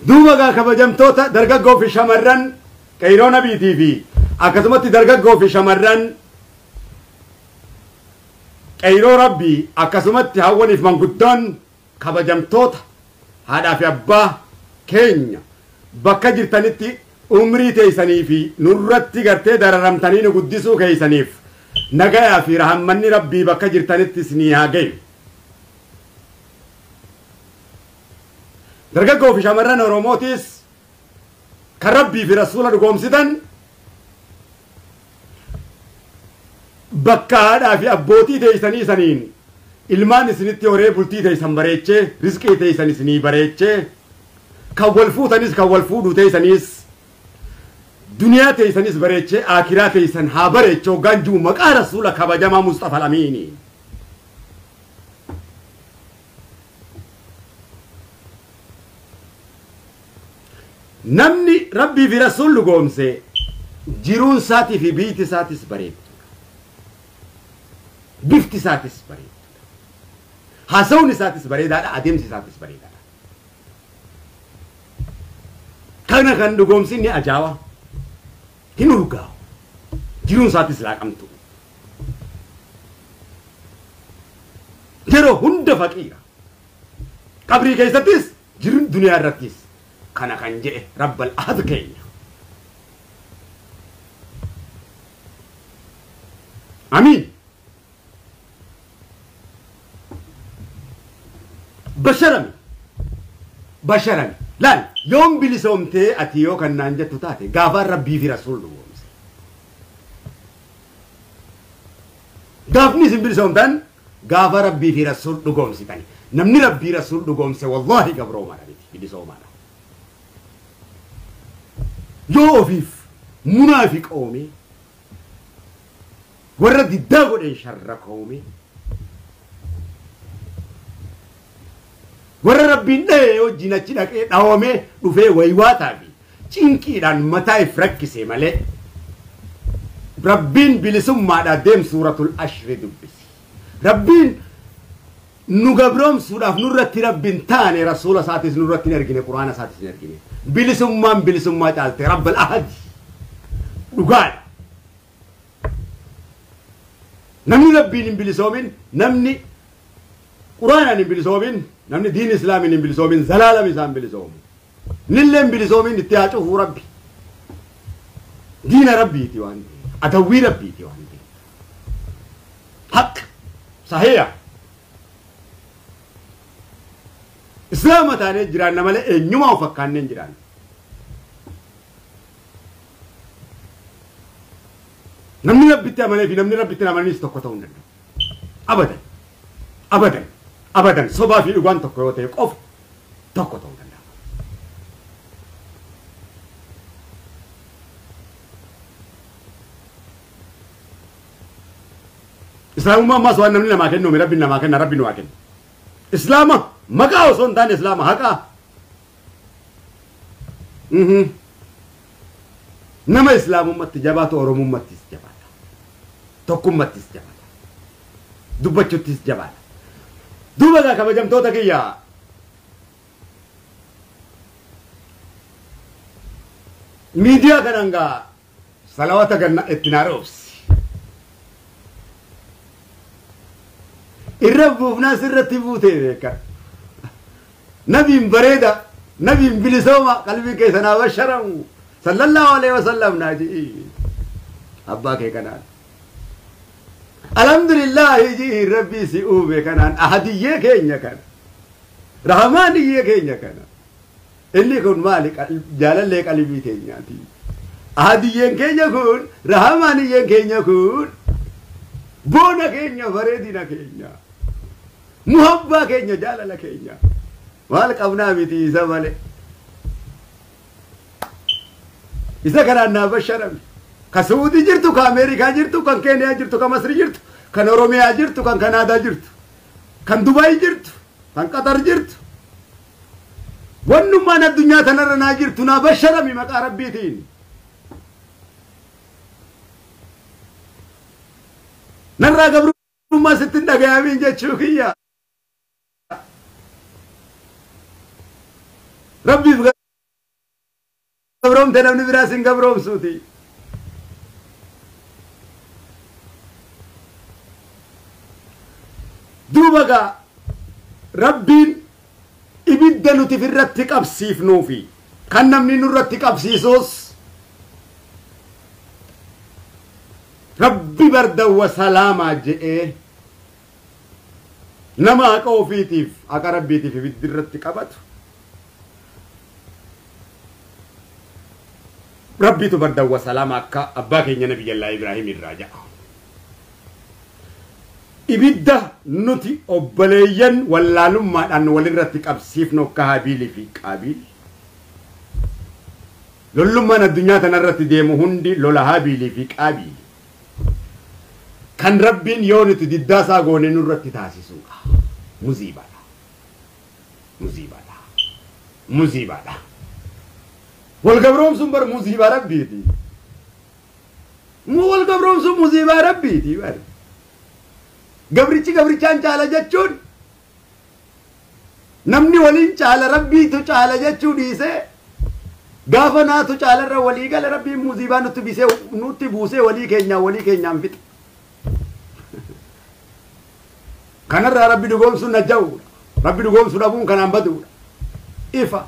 Duuba gaa kabajamtoota dargaggoo fi shamarran qeyroo nabiitii fi akkasumatti dargaggoo fi shamarran qeyroo rabbii akkasumatti hawwaniif manguddoon kabajamtoota haadhaa fi abbaa keenya bakka jirtanitti umrii teessanii fi nurratti gartee dararamtanii nu guddisuu keessaniif nagayaa fi rahammanni rabbii bakka jirtanitti isinii haa gayu. Dargaggoo fi shamarran Oromootis kan rabbii fi rasuula dhugoomsitan bakka haadhaa fi abbootii teessanii saniin ilmaan isinitti horee bultii teessan bareechee rizqii teessan isinii bareechee kan wal fuutanis kan wal fuudhuu teessanis duniyaa teessanis bareechee akiraa teessan haa bareechoo ganjuu maqaa rasuula kabajamaa Mustafa Lamiini. Namni rabbii fi rasuul dhugoomse jiruun isaatii fi biyyi isaatis bareeddu. Bifti isaatis bareeddu. Haasawni isaatis bareedaadha, adeemsi isaatis bareedaadha. Kana kan dhugoomsinni ajaa'aa hin urgaa'u. Jiruun isaatis laaqamtu. Yeroo hunda faqiira. Qabrii keessattis jiruun duniyaa irrattis kana kan jedhe rabbal ahad keenya. Amiin. Basharami. Basharami. Laal yoom bilisoomtee ati yoo kan naan jettu taate gaafa rabbii fi rasuul dhugoomse. Gaafni isin bilisoomtan gaafa rabbii fi rasuul dhugoomsitani. Namni rabbii rasuul dhugoomse wallaahi gabroomaadha miti bilisoomaadha. Yoo ofiif munaafiqoome warra diddaa godheen sharrakoome warra rabbiin dhahee wajjin achi dhaqee dhawamee dhufee waywaataa fi cinqiidhaan mataa if rakkise malee rabbiin bilisummaadhaa deem suuratul ashri dubbisi. Rabbiin nu gabroomsuudhaaf nurratti rabbiin taane rasuula isaatis nurratti hin ergine quraana isaatis hin ergine. Bilisummaan bilisummaa caalte rabbal ahadi dhugaadha. Namni rabbiin hin bilisoomin, namni quraanaan hin bilisoomin, namni diin islaamiin hin bilisoomin zalaalam isaan bilisoomu. Nillee hin bilisoomin itti haa cufuu rabbi. Diina rabbiiti waan ta'eef, adawwii rabbiiti waan ta'eef. Haq sahiha. Islaama taanee jiraanna malee eenyumaa of fakkaannee hin jiraannu. Namni rabbitti amanee fi namni rabbitti hin amaninis tokko ta'uu hin danda'u. Abadan. Abadan. Abadan. Sobaa fi dhugaan tokko yoo ta'e qofa tokko ta'uu danda'a. Islaamummaa ammaas waan namni namaa kennuumi rabbi namaa kenna rabbi nu haa kennu. Islaama maqaa osoo hin taane islaama haqaa. Nama islaamummaatti jabaatu oromummaattis jabaata. Tokkummaattis jabaata. Dubbachuttis jabaata. Duuba gaa kabajamtoota kiyya. Miidiyaa kanaan gaa salawata ganna itti naa roobsi. Irra buufnaa sirratti buutee beekan. Nabiin bareeda, nabiin bilisooma qalbii keessa naa basharamu. Sallallahu alaihi wasallam naa ji'i. Abbaa kee kanaan. Alhamdulillahi ji'i rabbii si uume kanaan ahadiyyee keenya kana. Rahmaaniyyee keenya kana. Inni kun maali jaalallee qalbii keenyaati. Ahadiyyeen keenya kun, rahmaaniyyeen keenya kun boona keenya bareedina keenya. Muhabbaa keenya jaalala keenya. Maal qabnaa miti isa malee. Isa kanaan naa basharame. Ka Suudii jirtu, ka Ameerikaa jirtu, kan Keeniyaa jirtu, ka Masri jirtu, kan Oromiyaa jirtu, kan Kanaadaa jirtu, kan Dubaay jirtu, kan Qatar jirtu. Wannummaan addunyaa tanarra naa jirtu naa basharame maqaa rabbiitiin. Narraa gabrummaa sitti hin dhagayamin jechuu kiyya. Rabbiif gabroomte namni biraa sin gabroomsuuti. Duuba gaa Rabbiin ibidda nuti irratti qabsiifnuufi kan namni nurratti qabsiisus Rabbi bardawwa salaamaa je'ee nama haqa ofiitiif haqa Rabbiitiif ibiddi irratti qabatu Rabbitu bardawwa salaama akka abbaa keenya Nabiyyallaa Ibraahim irraa ja'a. Ibidda nuti obboleeyyan wallaalummaadhaan walirratti qabsiifnu akka Haabiilii fi Qaabiil. Lollummaan addunyaa tanarratti deemu hundi lola Haabiilii fi Qaabiil. Kan Rabbiin yoo nuti diddaa isaa goone nurratti taasisuudha. Muziibaadha. Muziibaadha. Muziibaadha. Wal gabroomsuun bar muziibaa Rabbiiti. Wal gabroomsuun muziibaa Rabbiiti bar. Gabrichi gabrichaan caala jechuun namni waliin caala Rabbiitu caala jechuu dhiisee gaafa naatu caalarra walii gala Rabbiin muziibaa nutti bisee nutti buusee walii keenyaan fixa. Kanarraa Rabbi dhugoomsuun najja'uudha. Rabbi dhugoomsuu dhabuun kanaan baduudha. Ifa.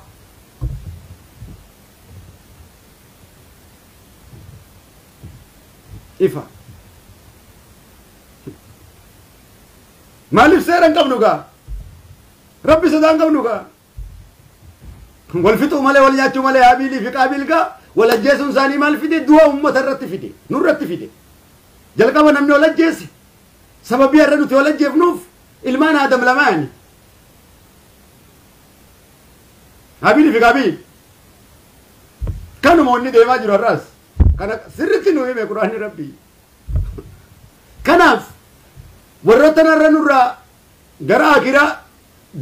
Ifa. Maaliif seera hin qabnu gaa? Rabbi sodaa hin qabnu gaa? Wal fixuu malee wal nyaachuu malee Haabiilii fi Qaabiil gaa wal ajjeesuun isaanii maal fide? Du'a uummata irratti fide. Nurratti fide. Jalqaba namni wal ajjeese. Sababii har'a nuti wal ajjeefnuuf ilmaan Aadam lamaani. Haabiilii fi Qaabiil. Kanuma wanni deemaa jiru har'as. Kana sirriitti nu hime Quraanni Rabbii. Kanaaf warroota narra nurraa gara akiraa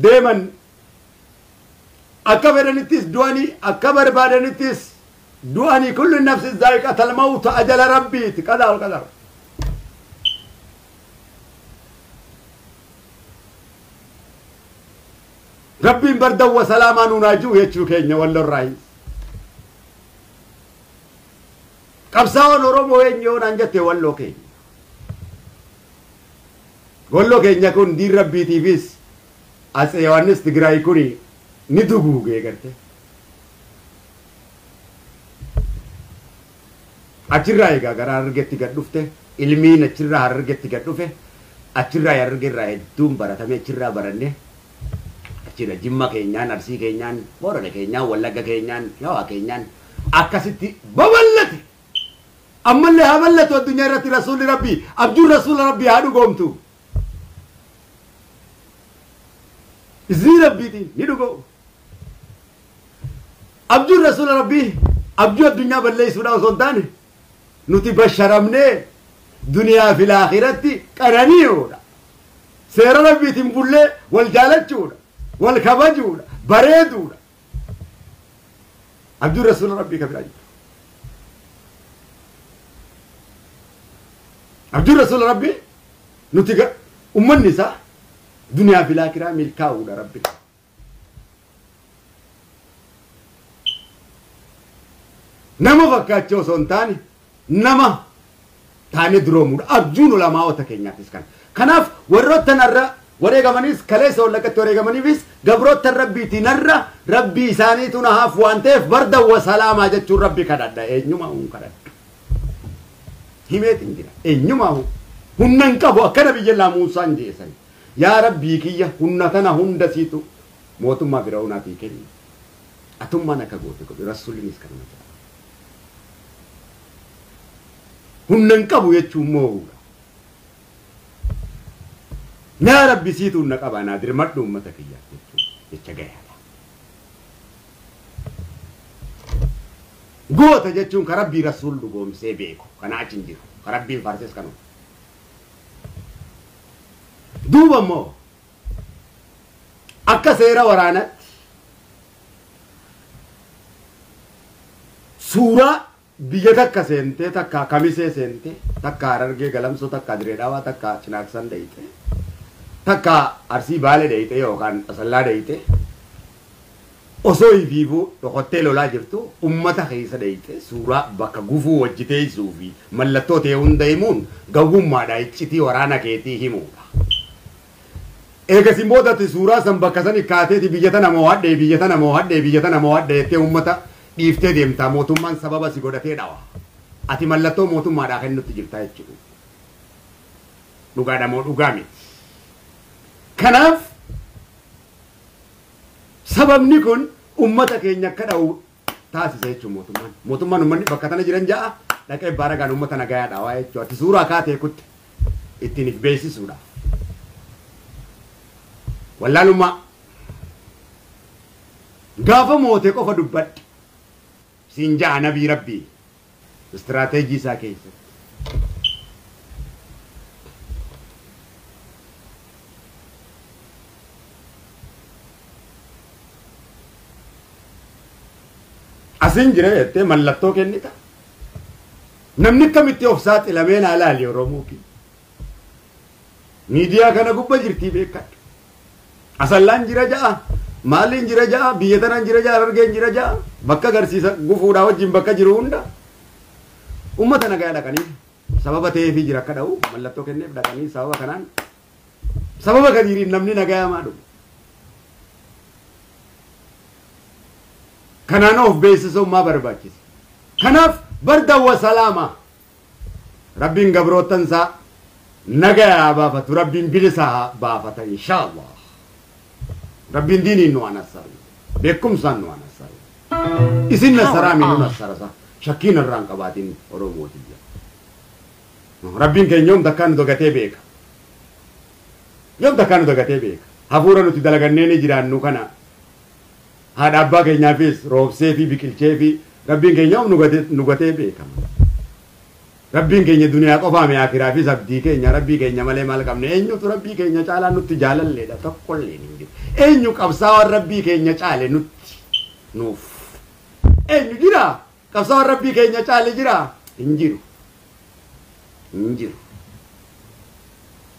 deeman akka fedhanittis du'anii akka barbaadanittis du'anii kullu nafsi zaa'iqatal mawt ajala Rabbiiti qadaa wal qadar. Rabbiin bardawwa salaamaa nuunaa jiru jechuu keenya wallorraayi. Qabsaa'oon Oromoo eenyu naan jette walloo keenya. Walloo keenya kun diin Rabbiitiifis Atsee Yohaannis Tigraay kun ni duguugee garte. Achirraa egaa gara Harargeetti gad dhufte ilmiin achirraa Harargeetti gad dhufe achirraa Harargeerraa hedduun baratame achirraa baranne achirra Jimma keenyaan Arsii keenyaan Boorana keenyaan Wallagga keenyaan Shawaa keenyaan akkasitti babal'ate. Ammallee haa bal'atu addunyaa irratti rasuulli Rabbii abjuun rasuula Rabbii haa dhugoomtu. Izni Rabbiitiin ni dhugoo. Abjuun rasuula Rabbii abjuu addunyaa balleessuudhaan osoo hin taane nuti basharamnee duniyaa fi laakiratti qananii'uudha. Seera Rabbiitiin bullee wal jaalachuudha, wal kabajuudha, bareeduudha. Abjuun rasuula Rabbii kan biraa jiru. Abjuun rasuula Rabbii nuti ummanni isaa duniyaa fi laakiraa milkaa'uudha Rabbi. Nama fakkaachuu osoo hin taane nama taanee duroomuudha. Abjuun ulamaa'ota keenyaafis kana. Kanaaf warroota narra wareegamaniis kaleessa Wallaggatti wareegamaniifis gabroota Rabbiitiin narra Rabbii isaaniitu na haaf waan ta'eef bardawwa salaamaa jechuun Rabbi kadhadha. Eenyumaa hun kadhadha. Himeetiin jira. Eenyumaa hun. Humna hin qabu akka Nabiyyallaa Muusaan jeessan. Yaa Rabbii kiyya humna tana hunda siitu mootummaa Fir'aawnaatii kenni. Atummaan akka goote godhi. Rasuulinis kanuma jedha. Humna hin qabu jechuun moo'uudha. Yaa Rabbi siitu humna qaba naa dirmadhu uummata kiyyaaf jechuun jecha gayaadha. Goota jechuun ka Rabbii rasuul dhugoomsee beeku. Kana achi hin jiru. Ka Rabbiin faarses kanuma. Duuba immoo akka seera waraanaatti suuraa biyya takka seentee takka Kamisee seentee takka Harargee Galamsoo takka Diree Dhawaa takka Cinaaksan dheeyite takka Arsii Baalee dheeyite yookaan Asallaa dheeyite Osoo ifiifuu dhokottee lolaa jirtu ummata keessa dheeyte suuraa bakka gufuu wajji teessuu fi mallattoo ta'e hunda himuun gawwummaadha iccitii waraana keetii himuudha. Eegasiin boodatti suuraa san bakka sani kaateeti biyya tana mo'adhee biyya tana mo'adhee biyya tana mo'adhee jettee ummata dhiiftee deemta mootummaan sababa si godhatee dhawa. Ati mallattoo mootummaadhaa kennutti jirta jechuudha. Dhugaadha moo dhugaa miti. Kanaaf sababni kun ummata keenya akka dha'u taasisa jechuudha mootummaan. Mootummaan uummanni bakka tana jiran ja'a dhaqee baaragaan uummata nagayaa dhawaa jechuudha. Ati suuraa kaatee kutte ittiin if beeksisuudha. Wallaalummaa gaafa mootee qofa dubbadhe siin ja'a nabii rabbii istiraateejii isaa keessatti. Asin jira jettee mallattoo kennita. Namni akkamitti of saaxilamee naa laali Oromoo kiyya. Miidiyaa kana gubbaa jirtii beekadhu. Asallaan jira ja'a, maaliin jira ja'a, biyya tanaan jira ja'a, Harargeen jira ja'a, bakka agarsiisa gufuudhaa wajjin bakka jiru hunda. Uummata nagaa dhaqanii sababa ta'eefii jira akka dha'u mallattoo kenneef dhaqanii sababa kanaan sababa kadiiriin namni nagaa maa dhufu. Kanaan of beeksisummaa barbaachisa. Kanaaf barda wa salaama rabbiin gabroottansaa nagaa baafatu rabbiin bilisa baafata inshaallah. Rabbiin diiniin nu anassaru beekumsaan nu anassaru. Isin nassaraa mi nu nassarasa shakkiin irraan qabaatiin Oromootiyya. Rabbiin keenya yoom takkaa nu dagatee beeka. Yoom takkaa nu dagatee beeka. Hafuura nuti dalagannee ni jiraannu kana haadha abbaa keenyaafis roobsee fi biqilchee fi rabbiin keenya yoom nu gatee beekama. Rabbiin keenya duniyaa qofaa mi akiraafis abdii keenya rabbii keenya malee maal qabne eenyutu rabbii keenya caalaa nutti jaalalleedha tokkollee hin jiru. Eenyu qabsaawwan rabbii keenya caale nutti nuuf. Eenyu jira qabsaawwan rabbii keenya caale jira hin jiru. Hin jiru.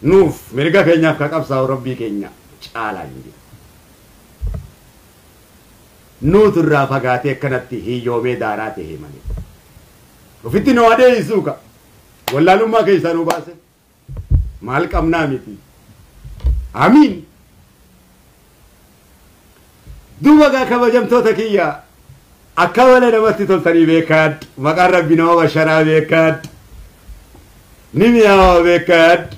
Nuuf mirga keenyaaf ka qabsaa'u rabbii keenya caalaa hin jiru. Nuutu irraa fagaatee akkanatti hiyyoomee daaraa ta'e malee. Ofitti nu adeemsisuu ka. Wallaalummaa keessaa nu baase. Maal qabnaa miti. Amiin. Duuba gaa kabajamtoota kiyya akka malee namatti toltanii beekaadhu. Maqaan rabbi nama bashanaa beekaadhu. Ni mi'aawa beekaadhu.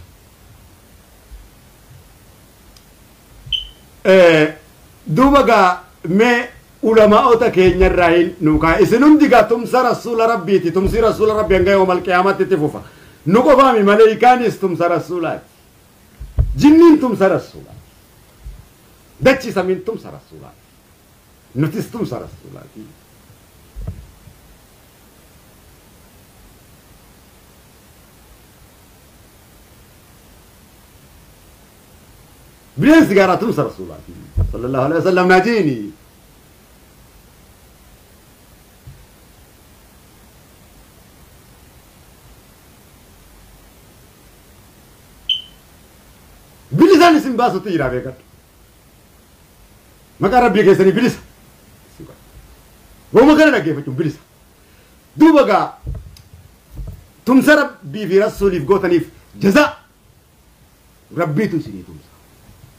Duuba gaa mee ulamaa'ota keenyarraa hin nuukaa isin hundi gaa tumsa rasuula rabbiiti tumsi rasuula rabbi hanga yoomal qiyaamatti itti fufa nu qofaami maleeykaanis tumsa rasuulaati jinniin tumsa rasuulaati dachi samiin tumsa rasuulaati nutis tumsa rasuulaati. Bineensi gaaraa tumsa rasuulaati sallallahu alaihi wasallam naajiini. Bilisaan isin baasutti jira beekadhu. Maqaa rabbii keessanii bilisa. Gooma kana dhaggeeffachuun bilisa. Duuba gaa tumsa rabbii fi rasuuliif gootaniif jazaa rabbiitu isinii tumsa.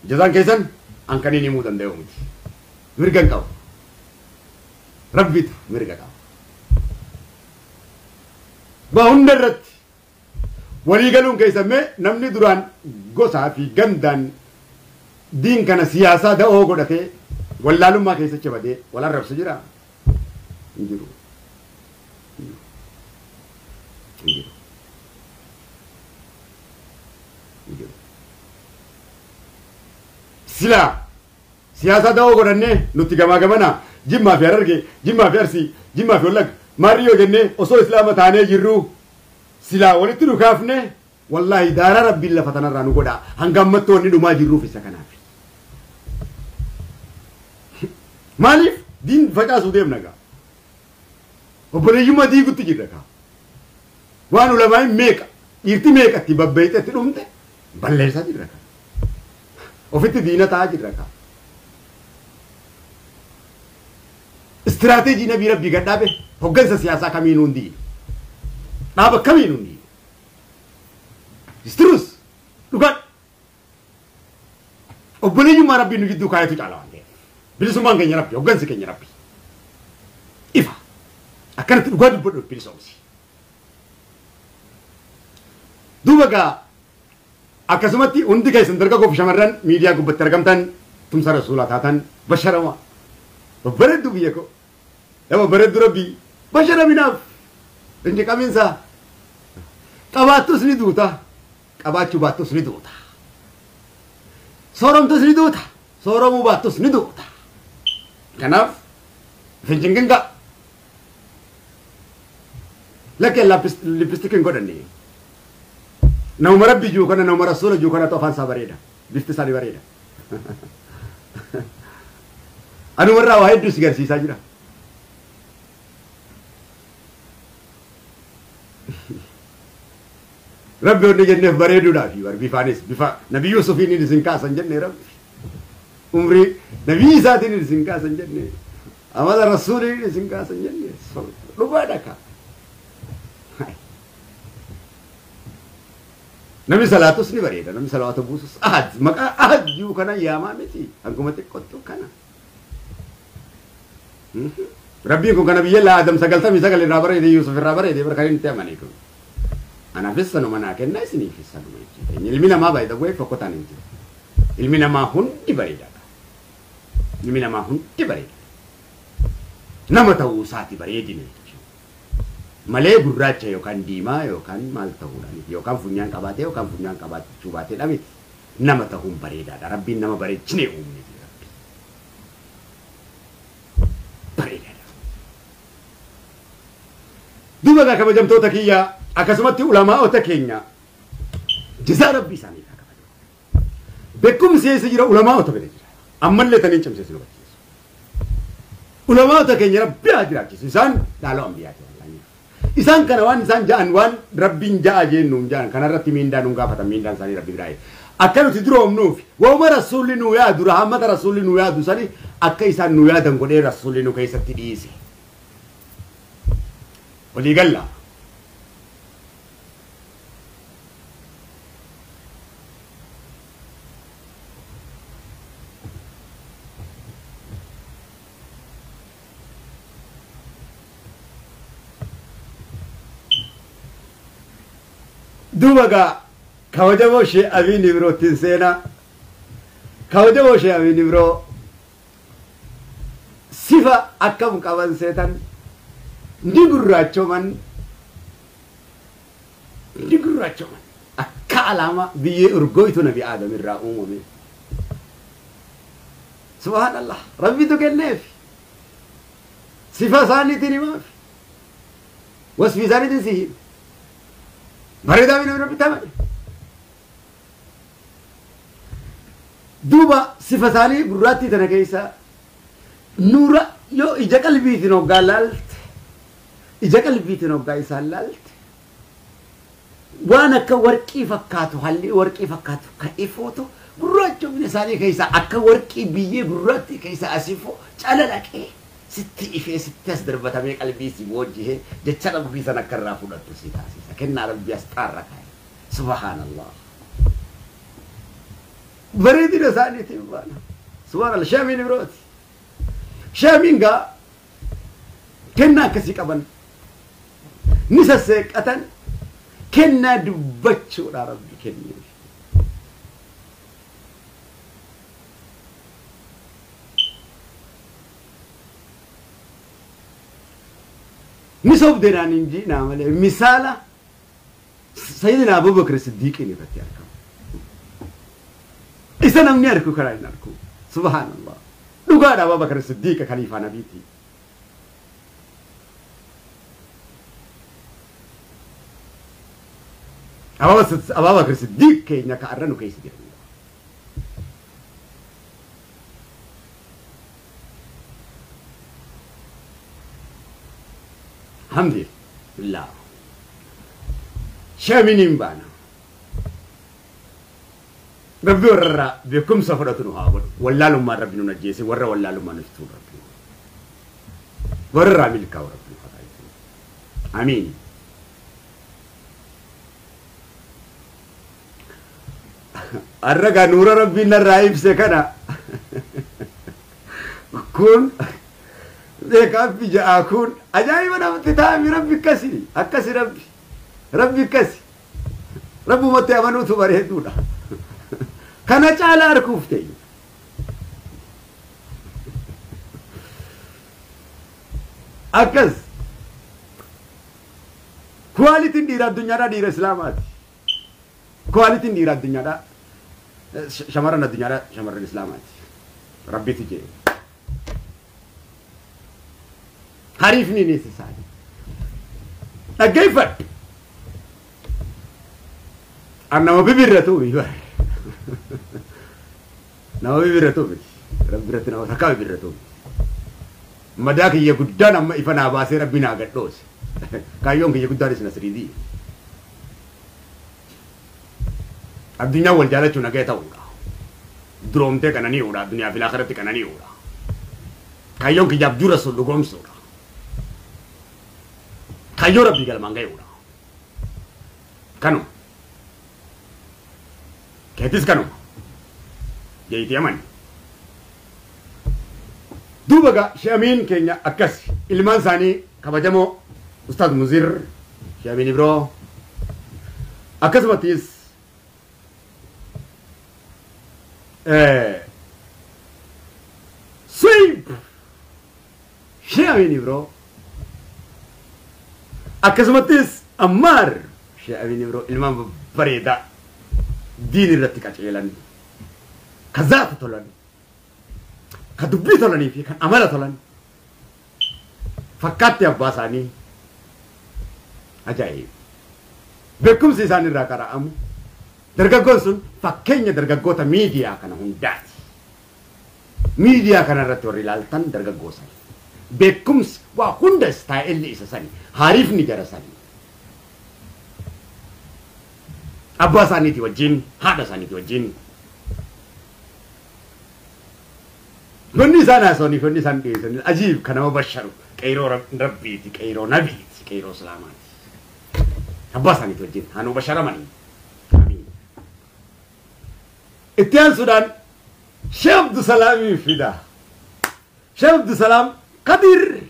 Jazaan keessan an kan inni himuu danda'u miti. Mirga hin qabu. Rabbiitu mirga qaba. Waa hunda irratti walii galuun keessan mee namni duraan gosaa fi gandaan diin kana siyaasaa da'oo godhatee wallaalummaa keessatti badee wal arrabsu jira? Hin jiru. Hin jiru. Hin jiru. Silaa siyaasaa da'oo godhannee nuti gamaa gamana Jimmaa fi Harargee, Jimmaa fi Arsii, Jimmaa fi Wallagga maarri yoo jennee osoo Islaama taanee jirruu silaa walitti nu kaafne wallaahi daaraa rabbiin lafa tanarraa nu godhaa hanga ammatti wanni dhumaa jirruuf isa kanaaf. Maaliif diin facaasuu deemna gaa? Obboleeyyummaa diigutti jirra gaa. Waan ulamaa'in meeqa dhiirti meeqatti babbeeyxetti dhumte balleessaa jirra gaa. Ofitti diina ta'aa jirra gaa. Istiraatejii nabii rabbii gad dhaabe hoggansa siyaasaa kamiinuu hin diinu. Dhaaba kamiinuu hin diinu. Istirus dhugaan obboleeyyummaa rabbii nu gidduu kaayetu caala waan ta'eef. Bilisummaan keenya rabbi, hoggansi keenya rabbi. Ifa akkanatti dhugaa dubbadhuuf bilisoomsi. Duuba gaa akkasumatti hundi keessan dargaggoo fi shamarran miidiyaa gubbatti argamtan tumsa rasuulaa taatan basharama. Babbareeddu biyya koo. Yaa babbareeddu rabbii basharaminaaf inni qabiinsa qabaattus ni duuta qabaachuu baattus ni duuta. Sooromtus ni duuta sooromuu baattus ni duuta. Kanaaf fincinginga lakkee lippistik hin godhanne. Nama rabbi jiru kana nama rasuula jiru kana afaan isaa bareeda bifti isaanii bareeda. Anumarraa waa hedduu si garsiisaa jira. Rabbi onni jenneef bareeduudhaaf bifaanis bifa nabi Yuusufiin isin kaasan jenne rabbi. Umrii nabii isaatiin isin kaasan jenne amala rasuuliin isin kaasan jenne dhugaadha kaa. Namni salaatus ni bareeda namni salaata buusus ahad maqaa ahad jiru kana yaamaa miti hanguma xiqqoottu kana. Rabbiin kun kana biyya laa Adam 99 irraa bareede Yuusuf irraa bareede bara kan inni amane kun. Anaafis sanuma naa kenna isiniifis sanuma jechuudha. Ilmi namaa baay'ee bu'ee fokkotaan hin jiru. Ilmi namaa hundi bareedaadha. Ilmi namaa hundi bareeda. Nama ta'uu isaati bareedina jechuudha. Malee gurraacha yookaan diimaa yookaan maal ta'uudhaan yookaan funyaan qabaatee yookaan funyaan qabaachuu baateedha miti. Nama ta'uun bareedaadha. Rabbiin nama bareechinee uumne rabbi. Bareedaadha. Duuba gaa kabajamtoota kiyyaa akkasumatti ulamaa'ota keenya jazaa rabbii isaanii haa kabaju. Beekumsi eessa jira ulamaa'ota bira jira. Ammallee taniin cimsees nu barsiisu. Ulamaa'ota keenya rabbi haa jiraachisu. Isaan dhaaloo ambiyaati. Isaan kana waan isaan ja'an waan rabbiin ja'a jennuun ja'an kanarratti miindaan nuun gaafatan miindaan isaanii rabbi biraa. Akka nuti duroomnuuf waanuma rasuulli nu yaadu rahmata rasuulli nu yaadu sani akka isaan nu yaadan godhee rasuulli nu keessatti dhiise. Walii galla. Duuba gaa kabajamoo ishee Abiin Ibrootiin seenaa kabajamoo ishee Abiin Ibroo sifa akkam qaban seetan ni gurraachoman akka alaama biyyee urgooytu nabi Aadam irraa uumame. Subhaanallah rabbitu kenneef sifa isaaniitiin himaaf wasfii isaaniitiin si hima. Bareedaa namni rabbi tamane. Duuba sifa isaanii gurraattii tana keessa nuura yoo ija qalbiitiin hoggaa laalte ija qalbiitiin hoggaa isaan laalte waan akka warqii fakkaatu halli warqii fakkaatu kan ifootu gurraachumni isaanii keessa akka warqii biyyee gurraattii keessa asifoo calalaqee sitti ifee sitti as darbatamee qalbii si boojjihee jecha rabbii sana akka irraa fudhattu si taasisa. Kennaa rabbii as xaarra kaa'e. Subhaanallah. Bareedina isaaniitiin baana. Subhaanallah. Shaamiin Ibrooti. Shaamiin gaa kennaa akkasii qaban ni sasseeqatan kennaa dubbachuudha rabbi kenneef. Ni sobdeenaan hin jiinaa malee misaala Sayyidina Abubakar Siddiiqiin irratti argamu. Isa namni argu karaa hin argu. Subhaanallah. Dhugaadha Abubakar Siddiiqa khaliifaa nabiiti. Abubakar Siddiiq keenya ka arra nu keessa jiru. Alhamdulillah. Shaaminiin baana. Rabbi warra beekumsa fudhatu nu haa godhu. Wallaalummaan rabbi nu ajjeese warra wallaalummaan nu fituun rabbi. Warra milkaa'u rabbi haa taasisu. Amiin. Arraga nuura rabbiin narraa ibse kana kun beekaaf ja'a kun ajaa'iba namatti ta'ami rabbi akkasi akkasi rabbi rabbi akkasi rabbumatti amanuutu bareeduudha. Kana caalaa arguuf ta'e. Akkas kuwaalitiin dhiira addunyaadhaa dhiira islaamaati. Kuwaalitiin dhiira addunyaadhaa shamarran addunyaadhaa shamarran islaamaati. Rabbitu jedhe. Hariifni ni isaanii. Dhaggeeffadhu. An nama bibirratu nama bibirratu miti. Rabbi irratti nama takkaa bibirratu miti. Madaa kiyya guddaan amma ifa naa baasee rabbi naa gadhoose. Kaayyoon kiyya guddaan isin asiriitii. Addunyaan wal jaalachuu nagaya ta'uudha. Duroomtee qanani'uudha. Addunyaa fi akhiratti qanani'uudha. Kaayyoon kiyyaaf dura sun dhugoomsuudha. Kaayyoo rabbii galmaan ga'uudha. Kanuma. Keetis kanuma. Jeetii amani. Duuba gaa shamiin keenya akkas ilmaan isaanii kabajamoo Ustaaz Muzir Shamiin Ibroo akkasumattis Sweep Shamiin Ibroo akkasumattis Ammaar Shamiin Ibroo ilmaan bareedaa diin irratti qaceelan ka zaata tolan ka dubbii tolanii fi kan amala tolan fakkaatti abbaa isaanii ajaa'iba. Beekumsi isaan irraa qara'amu dargaggoon sun fakkeenya dargaggoota miidiyaa kana hundaati. Miidiyaa kana irratti warri ilaaltan dargaggoo sani. Beekumsi waa hunda istaayilli isa sani. Hariifni jara sani. Abbaa isaaniiti wajjin haadha isaaniiti wajjin. Wanni isaan haasawanii fi wanni isaan dhiyeessan ajiib kan nama basharu qeyroo rabbiiti qeyroo nabiiti qeyroo islaamaati. Abbaa isaaniiti wajjin haanuu basharamanii. Itti aansuudhaan Sheekh Abdusalaamiin fida. Sheekh Abdusalaam Kadir.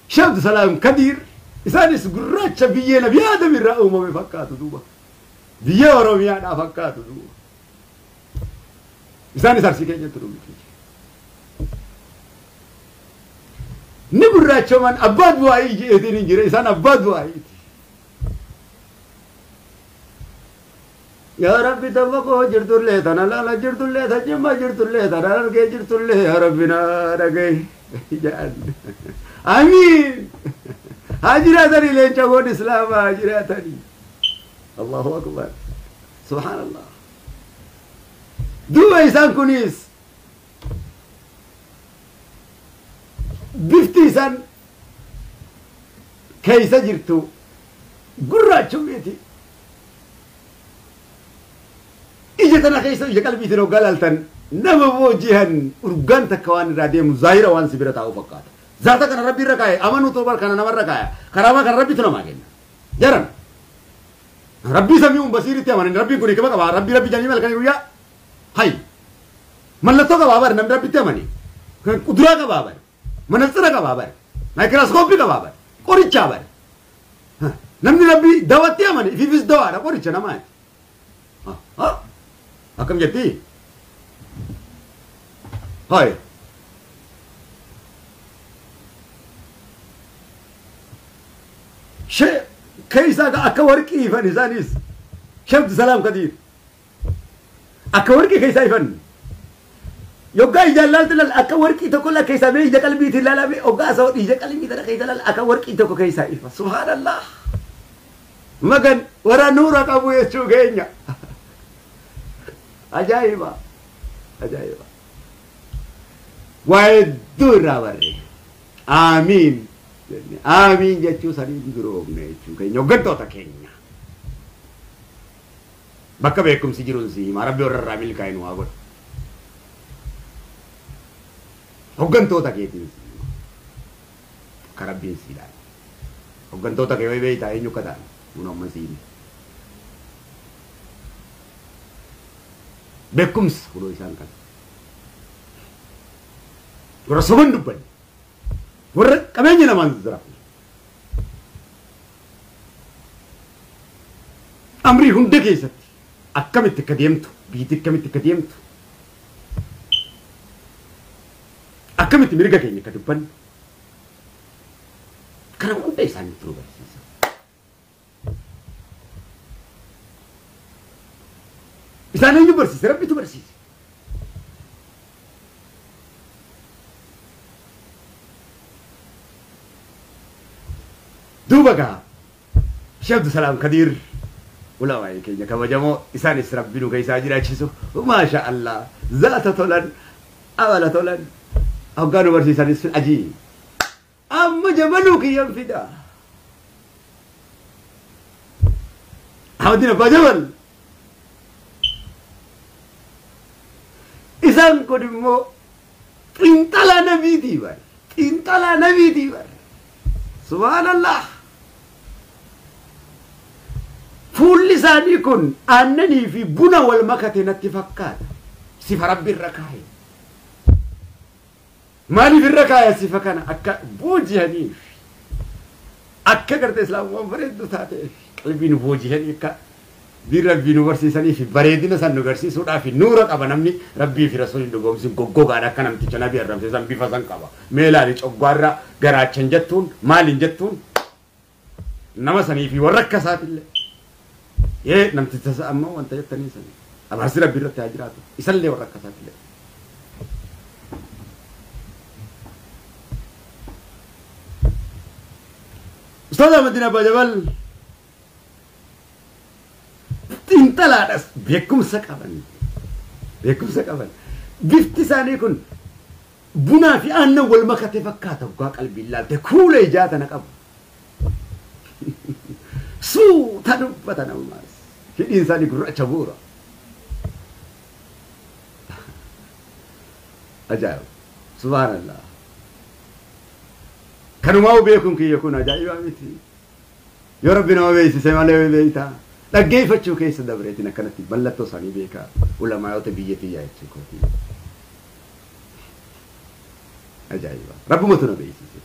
Sheekh Abdusalaam Kadir isaanis gurraacha biyyee Nabi Aadam irraa uumame fakkaatu duuba. Biyyee Oromiyaadhaa fakkaatu duuba. Isaanis Arsii keenyatti dhumti. Ni gurraachoman abbaa du'aayii jedheetiin hin jire isaan abbaa du'aayiiti. Yaa Rabbi tabba koo jirtullee tana laala jirtullee ta jimma jirtullee tana argee jirtullee yaa Rabbi naa dhagahi jedhan. Amiin. Haa jiraatanii leencawoon islaamaa haa jiraatanii. Allahu akbar. Subhaanallah. Duuba isaan kunis bifti isaan keessa jirtu gurraachumeeti. Ija tana keessa ija qalbiitiin hoggaa laaltan nama booji'an urgaan takka waan irraa deemu zaahira waan si bira taa'u fakkaata. Zaata kana rabbi irra kaa'e amanuu tobar kana namarra kaa'e karaamaa kana rabbitu namaa kenna. Jaran rabbii samii basiiritti amanan rabbiin kun hikima qaba rabbi rabbi jedhanii malkanii guyyaa hay mallattoo qabaa bari namni rabbitti amane kuduraa qabaa bari manatsira qabaa bari maayikiraaskooppii qabaa bari qorichaa bari namni rabbi dawatti amane ifiifis dawaadha qoricha namaati. Akkam jetti? Hay. Shee keessaa akka warqii ifan isaanis Sheekh Abdusalaam Kadir. Akka warqii keessaa ifan. Yoggaa ijaan laaltu laal akka warqii tokko la keessaa mee ija qalbiitiin laalame hoggaa asoo ija qalbii tana keessa laal akka warqii tokko keessaa ifa. Subhaanallah. Magan warra nuura qabu jechuu keenya. Ajaa'iba. Ajaa'iba. Waa hedduu irraa barre. Aamiin. Aamiin jechuu sanii duroomne jechuu keenya hoggantoota keenya. Bakka beekumsi jiruun si hima rabbi warra irraa milkaa'e nu haa godhu. Hoggantoota keetiin akka rabbiin si ilaale. Hoggantoota kee wayi beektaa eenyu akka ta'an kun amma siini. Beekumsa kunoo isaan kana. Warra soban dubbanne warra qabeenya namaan zarafu. Amrii hunda keessatti akkamitti akka deemtu biyyi akkamitti akka deemtu akkamitti mirga keenya akka dubbannu kana hunda isaanitti nu barsiisa. Isaan eenyu barsiise? Rabbitu barsiise. Duuba gaa Sheekh Abdusalaam Kadiir ulamaa keenya kabajamoo isaanis rabbi nu keessaa jiraachisu maasha Allah zaata tolan amala tolan hoggaa nu barsiisanis ajiib amma jabaluu kiyyan fida Ahmadin Abbaa Jabal isaan kun immoo xiinxalaa nabiitii bar xiinxalaa nabiitii bar subhaanallah. Fuulli isaanii kun aannanii fi buna wal makate natti fakkaata. Sifa rabbi irra kaa'e. Maaliif irra kaa'e sifa kana? Akka boojihaniif. Akka gartee islaamummaan bareedduu taateef qalbii nu boojihanii akka diin rabbii nu barsiisanii fi bareedina san nu garsiisuudhaaf nuura qaba namni rabbii fi rasuulli dhugoomsin goggogaadha akka namticha nabii arrabse san bifa san qaba. Mee ilaali coggaarra garaachan jettuun maaliin jettuun nama sanii fi warra akka isaatillee. Yee namticha isa ammoo wanta jettanii sanii abaarsi rabbii irratti haa jiraatu isallee warra akka isaatillee. Ustaaz Ahmadin Abbaa Jabal xiinxalaadhas beekumsa qaban beekumsa qaban bifti isaanii kun bunaa fi aannan wal makate fakkaata waggaa qalbii ilaalte kuula ijaa tana qabu. Suuta dubbatan ammaas hidhiin isaanii gurraacha bu'uura. Ajaa'iba subhaanallah. Kanumaa beekuun kiyya kun ajaa'iba miti. Yoo rabbi nama beeksise malee beektaa. Dhaggeeffachuu keessa dabreetiin akkanatti mallattoo isaanii beekaa ulamaayota biyya tiyyaa jechuu kooti. Ajaa'iba. Rabbumatu na beeksise.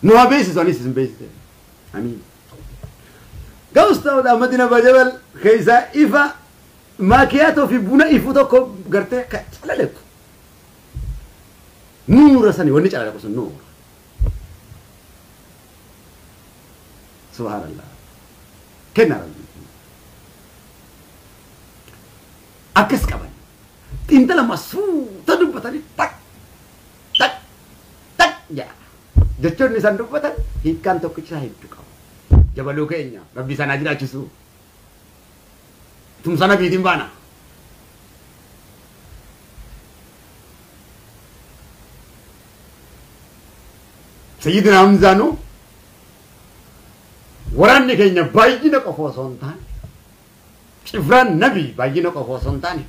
Nu haa beeksisu anis isin beeksise. Amiin. Gausta Ahmadin Abbaa Jabal keessaa ifa maakiyaatoo fi buna ifu tokko gartee akka calaletu. Nuura sani wanni calaletu sun nuura. Subhaanallah. Kenna rabbi. Akkas qaban. Xiinxala masuuta dubbatanii tak tak tak jedha. Jechoonni isaan dubbatan hiikkaan tokkicha hedduu qabu. Jabaluu keenya rabbi isaan haa jiraachisu. Tumsa nabiitiin baana. Sayyidina Hamzaanuu waraanni keenya baay'ina qofa osoo hin taane cifraan nabii baay'ina qofa osoo hin taane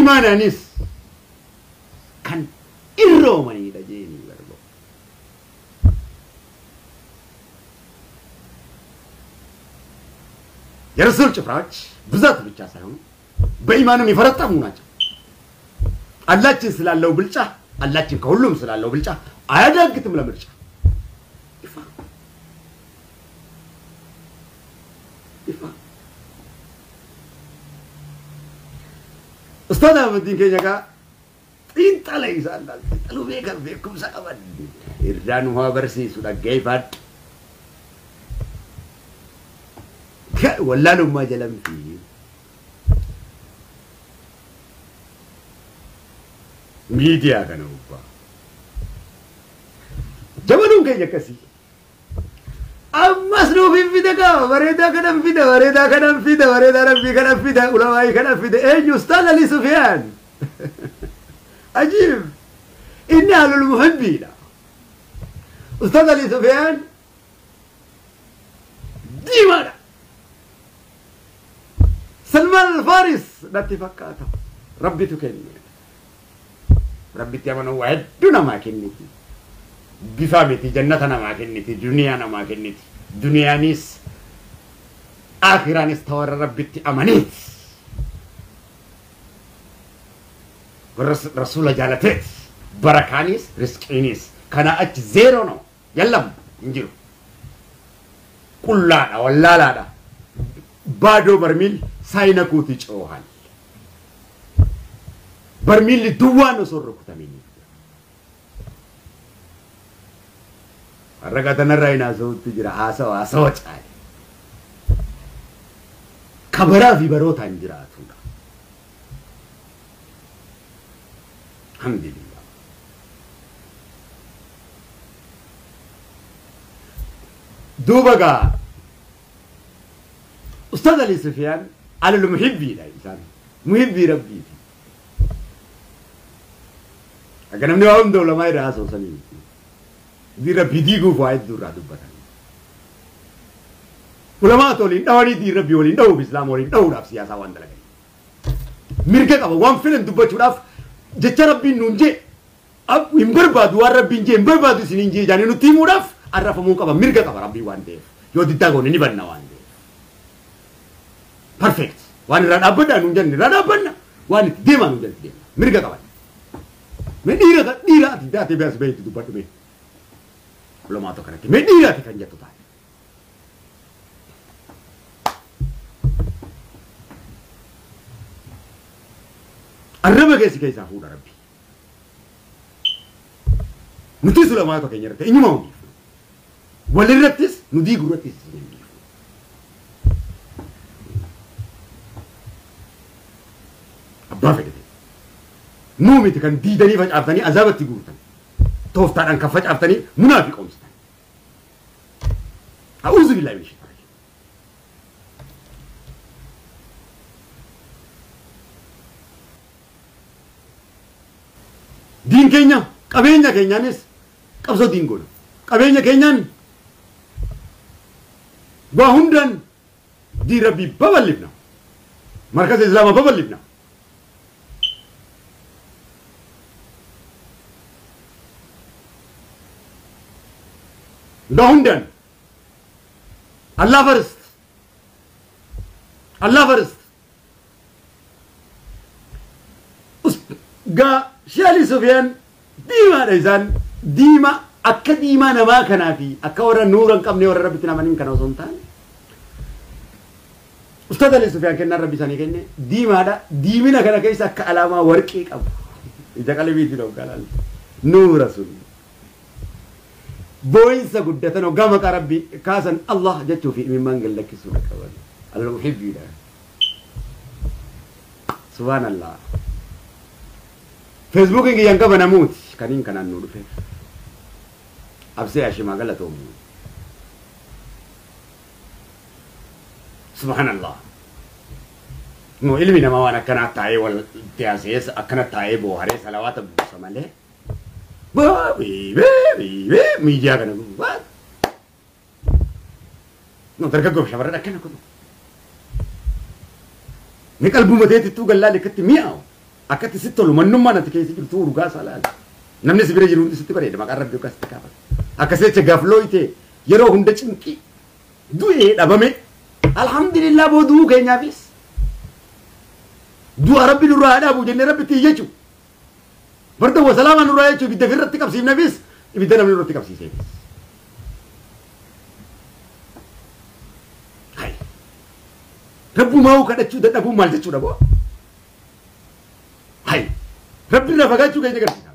imaanaanis kan irroomanidha jeenii barbaadu. የረሱል ጭፍራዎች ብዛት ብቻ ሳይሆኑ በኢማንም የፈረጠሙ ናቸው። አላችን ስላለው ብልጫ አላችን ከሁሉም ስላለው ብልጫ አያዳግትም ለምርጫ። ይፋ ይፋ Ustaaz Ahmadin keenya gaa xiinxala isaan xiinxaluu beekan beekumsa qaban irraa nu haa barsiisu dhaggeeffadhu. Wallaalummaa jalan fi miidiyaa kana gubbaa. Jabaluun keenya akkasii. Ammas nuuf hin fide gaa bareedaa kanan fide bareedaa kanan fide bareedaa rabbii kanan fide ulamaayii kanan fide eenyu Ustaaz Ali Sufiyaan. Ajiib inni ahlul muhibbiidha. Ustaaz Ali Sufiyaan diimaadha. Salmaan Alfaaris natti fakkaata. Rabbitu kenne. Rabbitti amanuu waa hedduu namaa kenniti. Bifa miti jannata namaa kenniti, duniyaa namaa kenniti. Duniyaanis aakhiraanis ta warra Rabbitti amaniiti. Warra rasuula jaalateeti. Barakaanis risqiinis kana achi zeeroo no yallam hin jiru. Qullaadha wallaalaadha. Baadoo barmiil saayinakuuti coohan. Barmiilli duwwaan osoo hin rukutamin. Warra katanarraa hin haasa'utti jira haasawa haasawa caale. Kabaraa fi barootaan jiraatudha. Alhamdulillah. Duuba gaa Ustaaz Ali Sufiyaan alal muhibbiidha isaan. Muhibbii Rabbiiti. Akka namni waa hunda ulamaa irraa haasa'u sanii miti. Diin Rabbii diiguuf waa hedduu irraa dubbatan. Ulamaa waliin dhawanii diin Rabbii waliin dhawuuf Islaama waliin dhawuudhaaf siyaasaa waan dalagan. Mirga qaba waan fedhan dubbachuudhaaf jecha Rabbiin nuun jee hin barbaadu waan Rabbiin jee hin barbaadu isiniin jee jaanii nutti himuudhaaf arrafamuu qaba mirga qaba Rabbii waan ta'eef. Yoo diddaa goone ni banna waan ta'eef. Perfect. Waan irraa dhaabbadhaa nuun jenne irraa dhaabbanna. Waan itti deemaa nuun jenne deemna. Mirga qaban. Mee dhiira dhiira ati daatee beas beektu dubbadhu mee. Ulamaa tokko kanatti mee dhiira ati kan jettu taate. Arraba keessi keessaa fuudha Rabbi. Nutis ulamaa tokko keenya irratti eenyumaa hundiif. Walirrattis nu diigu irrattis isin hin dhiifnu. Abbaa fedhe. Nuu miti kan diidanii facaaftanii azaabatti guurtan. Tooftaadhaan kan facaaftanii munaafiqoomsitan. A'uuzu billaahi min shaytaani rajiim. Diin keenya qabeenya keenyaanis qabsoo diin goona. Qabeenya keenyaan waa hundaan diin Rabbii babal'ifna. Markaza Islaamaa babal'ifna. Waa hundaan Allah first. Allah first. Gaa Sheekh Ali Sufiyaan diimaadha isaan diima akka diimaa namaa kanaa fi akka warra nuura hin qabne warra Rabbitti namaniin kana osoo hin taane. Ustaaz Ali Sufiyaan kennaan Rabbi isaanii kenne diimaadha. Diimina kana keessa akka alaamaa warqii qabu. Ija qalbiitiin hoggaa laalu. Nuura sun. Boo'insa guddatan hoggaa maqaa Rabbii kaasan Allah jechuu fi imimmaan gad lakkisuudha qaban. Al-muhibbiidha. Subhaanallah. Feesbuukiin kiyyaan qaba namuuti kaniin kanaan nu dhufeef. Absee Ashimaa galatoomu. Subhaanallah. Nu ilmi namaa waan akkanaa taa'ee wal dhiyaasee akkana taa'ee booharee salawaata buusa malee. Bee miidiyaa kana gubbaa. Nu dargaggoof shamarran akkana kun. Ni qalbuma teetittuu gallaale akkatti mi'aawu. Akkatti sitti tolu mannummaan ati keessa jirtu urgaa isaa laala. Namni si bira jiru hundi sitti bareeda maqaan Rabbii akkas sitti kaafata. Akkas jecha gaflooyte yeroo hunda cinqii du'ee dhabame alhamdulillah booduu keenyaafis du'a Rabbi nurraa haa dhaabu jennee Rabbitti iyyachuu. Barda wa salaama nurraa jechuu ibidda ofirratti qabsiifneefis ibidda namni nurratti qabsiiseefis. Hai. Rabbumaa kadhachuu dadhabuun maal jechuudha boo? Hai. Rabbi irraa fagaachuu keenya agarsiisa.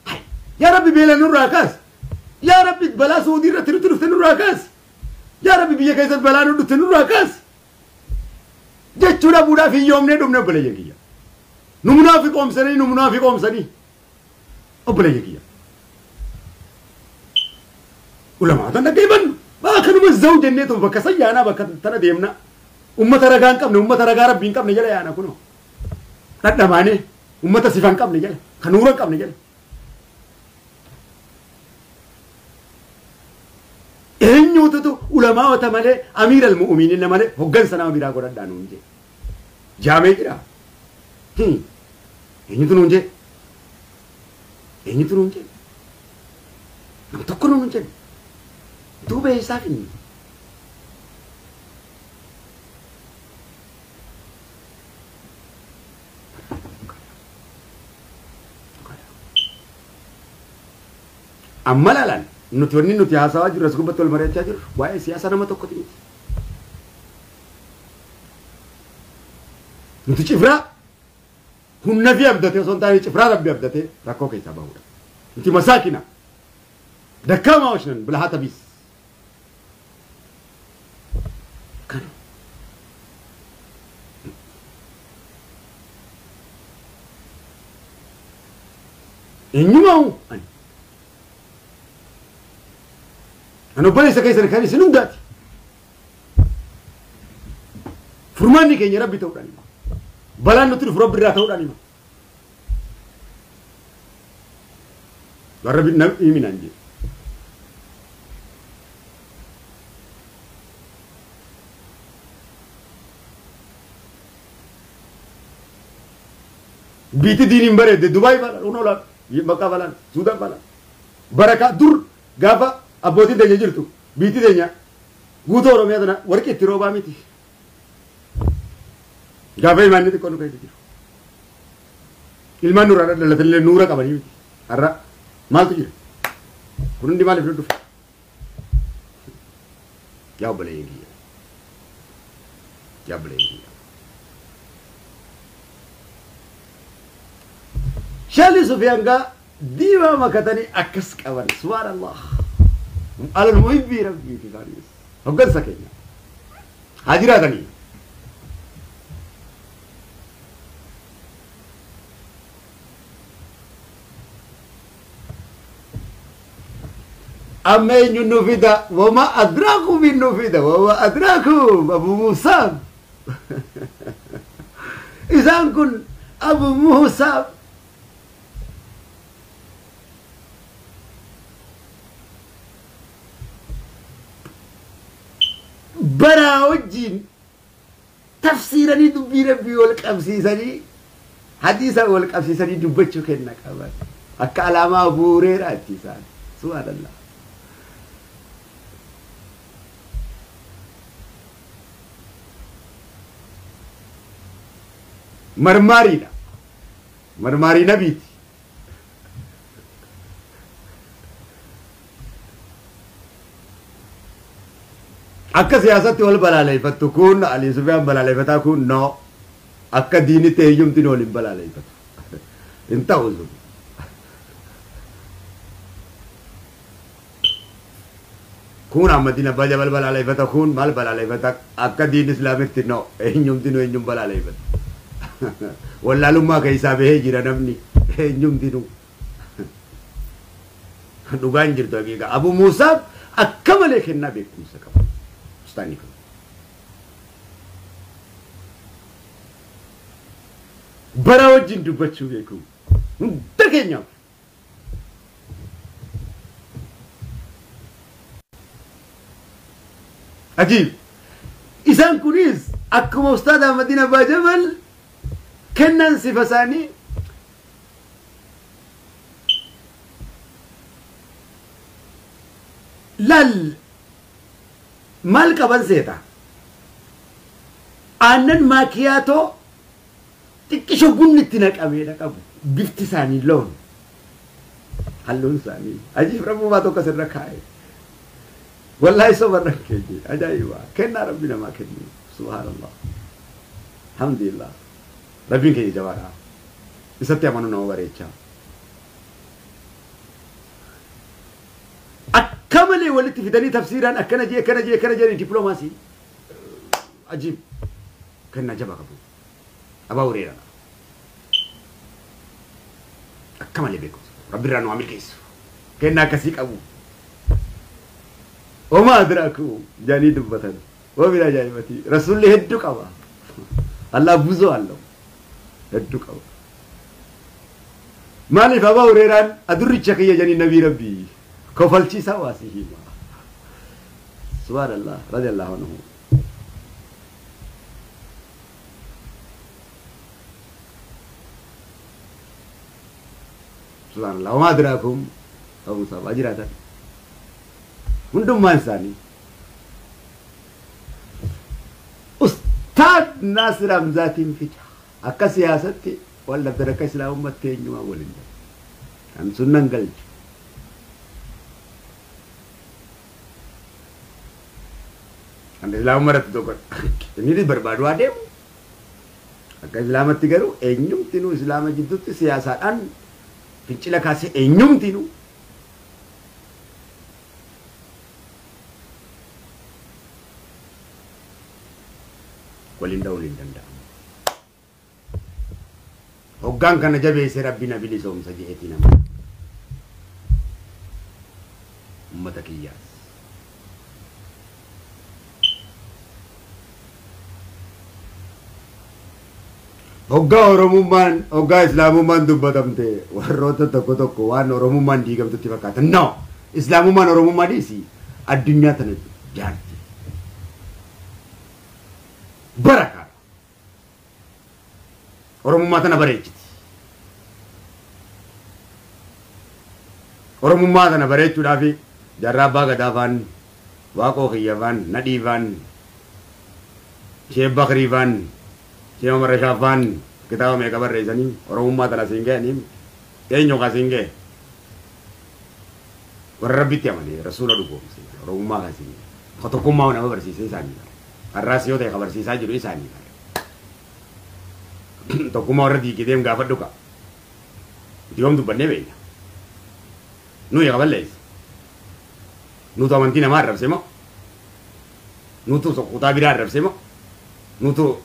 Hai. Yaa Rabbi beela nurraa kaas. Yaa Rabbi balaa Suudii irratti nutti dhufte nurraa kaas. Yaa Rabbi biyya keessatti balaa nu dhufte nurraa kaas. Jechuu dhabuudhaaf hiyyoomnee dhumne obboleeyyan kiyya. Nu munaafiqoomsanii nu munaafiqoomsanii obboleeyyan kiyya. Ulamaa tan dhaggeeffannu. Akkanuma zawu jenneetu bakka san yaanaa bakka tana deemna. Ummata ragaa hin qabne ummata ragaa Rabbii hin qabne jala yaana kunoo. Dhadhamaanee ummata sifa hin qabne jala kan nuura hin qabne jala. Eenyuututu ulamaa'ota malee amiira al-mu'uminiin malee hoggansa nama biraa godhadhaa nuun jee. Jaamee jira. Eenyutu nuun jee? Eenyutu nuun jedhe? Nam tokko nuun jedhe. Duuba eessaaf inni? Amma laalaan nuti wanni nuti haasawaa jirru as gubbatti wal mari'achaa jirru waa'ee siyaasa nama tokkoti miti. Nuti cifraa humna fi abdatee osoo hin taane cifraa rabbi abdatee rakkoo keessaa bahudha. Nuti masaakina dakkaamaa oshnan bilhaata biis. Kana. Eenyumaa ani? Ani obboleessa keessan kan isin hundaati. Furmaanni keenya rabbi ta'uudhaan hima. Balaan nuti dhufu rabbi irraa ta'uudhaan hima. Rabbi nam himinaan jedhe. Biitti diiniin bareedde Dubaay balaan, Unolaan, Makkaa balaan, Suudaan balaan. Barakaa dur gaafa abbootiin teenya jirtu biitti teenya guutuu Oromiyaa tana warqii itti roobaa miti. Gaafa ilmaan xiqqoo nu keessa jiru. Ilmaan nurraa dhalatanillee nuura qabanii miti. Har'a maaltu jira? Kun hundi maaliif nu dhufe? Yaa obboleeyyan kiyya. Yaa obboleeyyan kiyya. Shaalli Sufiyaan gaa diimaa makatanii akkas qaban. Subhaanallah. Alal muhibbii rabbiiti isaanis. Hoggansa keenya. Haa jiraatanii. Amma eenyu nu fida? Wama adraakum nu fida? Wama adraakum Abu Musaab. Isaan kun Abu Musaab. Baraa wajjin tafsiiranii dubbii rabbii wal qabsiisanii hadiisa wal qabsiisanii dubbachuu kenna qaban. Akka alaamaa buureeraatti isaan. Subhaanallah. Marmaariidha. Marmaarii nabiiti. Akka siyaasatti wal balaaleffattu kun Ali Sufiyaan balaaleffataa kun no. Akka diinitti eeyyumtiin wal hin balaaleffatu. Hin ta'u sun. Kun Ahmadin Abbaa Jabal balaaleffata kun maal balaaleffata akka diin Islaamitti no eenyumtiin eenyum balaaleffatu. Wallaalummaa keessaa bahee jira namni eenyumtinuu. Dhugaan jirtu haqiiqa. Abu Musaab akka malee kennaa beekumsa qaba. Ustaanni kun. Bara wajjin dubbachuu beeku. Hunda keenyaaf. Ajiib. Isaan kunis akkuma Ustaad Ahmadin Abbaa Jabal kennan sifa isaanii lal maal qaban seeta? Aannan maakiyaatoo xiqqisho bunni itti naqameedha qabu. Bifti isaanii loon. Halluun isaanii. Ajiib rabbumaa tokko asirra kaa'e. Wallaahi soba keenya ajaa'iba. Kennaa rabbi namaa kennu. Subhaanallah. Alhamdulillah. Rabbiin keenya jabaadha. Isatti amanuu nama bareecha. Akka malee walitti fidanii tafsiiraan akkana jee akkana jee akkana jee dippiloomaasii. Ajiib. Kennaa jabaa qabu. Abaa Hureeraa. Akka malee beekumsa. Rabbi irraa nu haa milkeessu. Kennaa akkasii qabu. Wama adraakum jedhanii dubbatan. Wamin ajaa'ibati. Rasuulli hedduu qaba. Allah buzoo allahu. Hedduu qaba. Maaliif Abaa Hureeraan adurricha kiyya jedhanii nabii rabbii kofalchiisaa waa si hima. Subhaanallah radiyallahu anhu. Subhanallah. Wamaa adraakum Abu Mus'ab jiraatan. Hundummaan isaanii. Ustaad Naasir Hamzaatiin fida. Akka siyaasatti wal dhabdan akka islaamummaatti eenyumaa waliin dhabu. Kan sunnan galchu. Kan islaamummaa irratti tokko inni barbaadu adeemu. Akka islaamatti garuu eenyumtinuu islaama jidduutti siyaasaadhaan fincila kaasee eenyumtinuu waliin dha'uun hin danda'amu. Hoggaan kana jabeessee rabbi na bilisoomsa je'eeti nama. Uummata kiyyaas. Hoggaa Oromummaan, hoggaa Islaamummaan dubbatamte warroota tokko tokko waan Oromummaan diigamtutti fakkaata. No! Islaamummaan Oromummaa dhiisi addunyaa tana jaarti. Baraka. Oromummaa tana bareechiti. Oromummaa tana bareechuudhaaf jaarraa abbaa gadaa faan, Waaqoo kiyya faan, Nadhii faan, Sheek Bakrii faan, Sheek Umar Rashaad faan kitaaba meeqa barreessanii Oromummaa tana siin ga'anii eenyu ka siin ga'e? Warra Rabbitti amane Rasuula dhugoomse Oromummaa kan siin ga'e. Ka tokkummaa nama barsiise isaanii bara. Har'aas yoo ta'e ka barsiisaa jiru isaanii bara. Tokkummaa warra diigee deem gaafadhu ka. Nuti yoom dubbannee beekna? Nuyi ka balleesse. Nutu amantii namaa arrabse moo? Nutu kutaa biraa arrabse moo? Nutu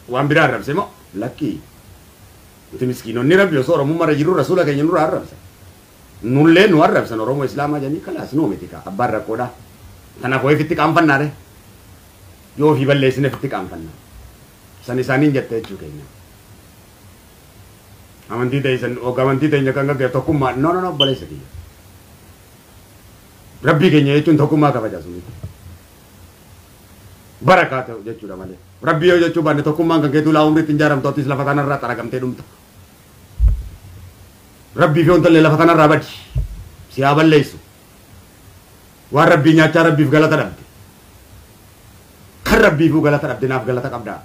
waan biraa arrabse moo? Lakkii. Nuti miskiinonni Rabbi osoo Oromummaa irra jirru Rasuula keenya nurraa arrabsa. Nullee nu arrabsan Oromoo Islaamaa jedhanii kalaas nuu miti ka abbaan rakkoodha. Kanaaf wayifitti qaanfannaa re. Yoo ofii balleessine ofitti qaanfanna. San isaaniin jette jechuu keenya. Amantii teessan amantii teenya kan gaggeef tokkummaa no no no obboleessa kiyya. Rabbii keenya jechuun tokkummaa kabaja sun miti. Barakaa ta'u jechuudha malee. Rabbii yoo jechuu baanne tokkummaan kan keetuu laa umriitti hin jaaramtu atis lafa kanarraa xaragamtee dhumta. Rabbii fi wantallee lafa kanarraa badi. Si haa balleessu. Waan Rabbii nyaachaa Rabbiif galata dhabde. Kan Rabbiifuu galata dhabde naaf galata qabdaa.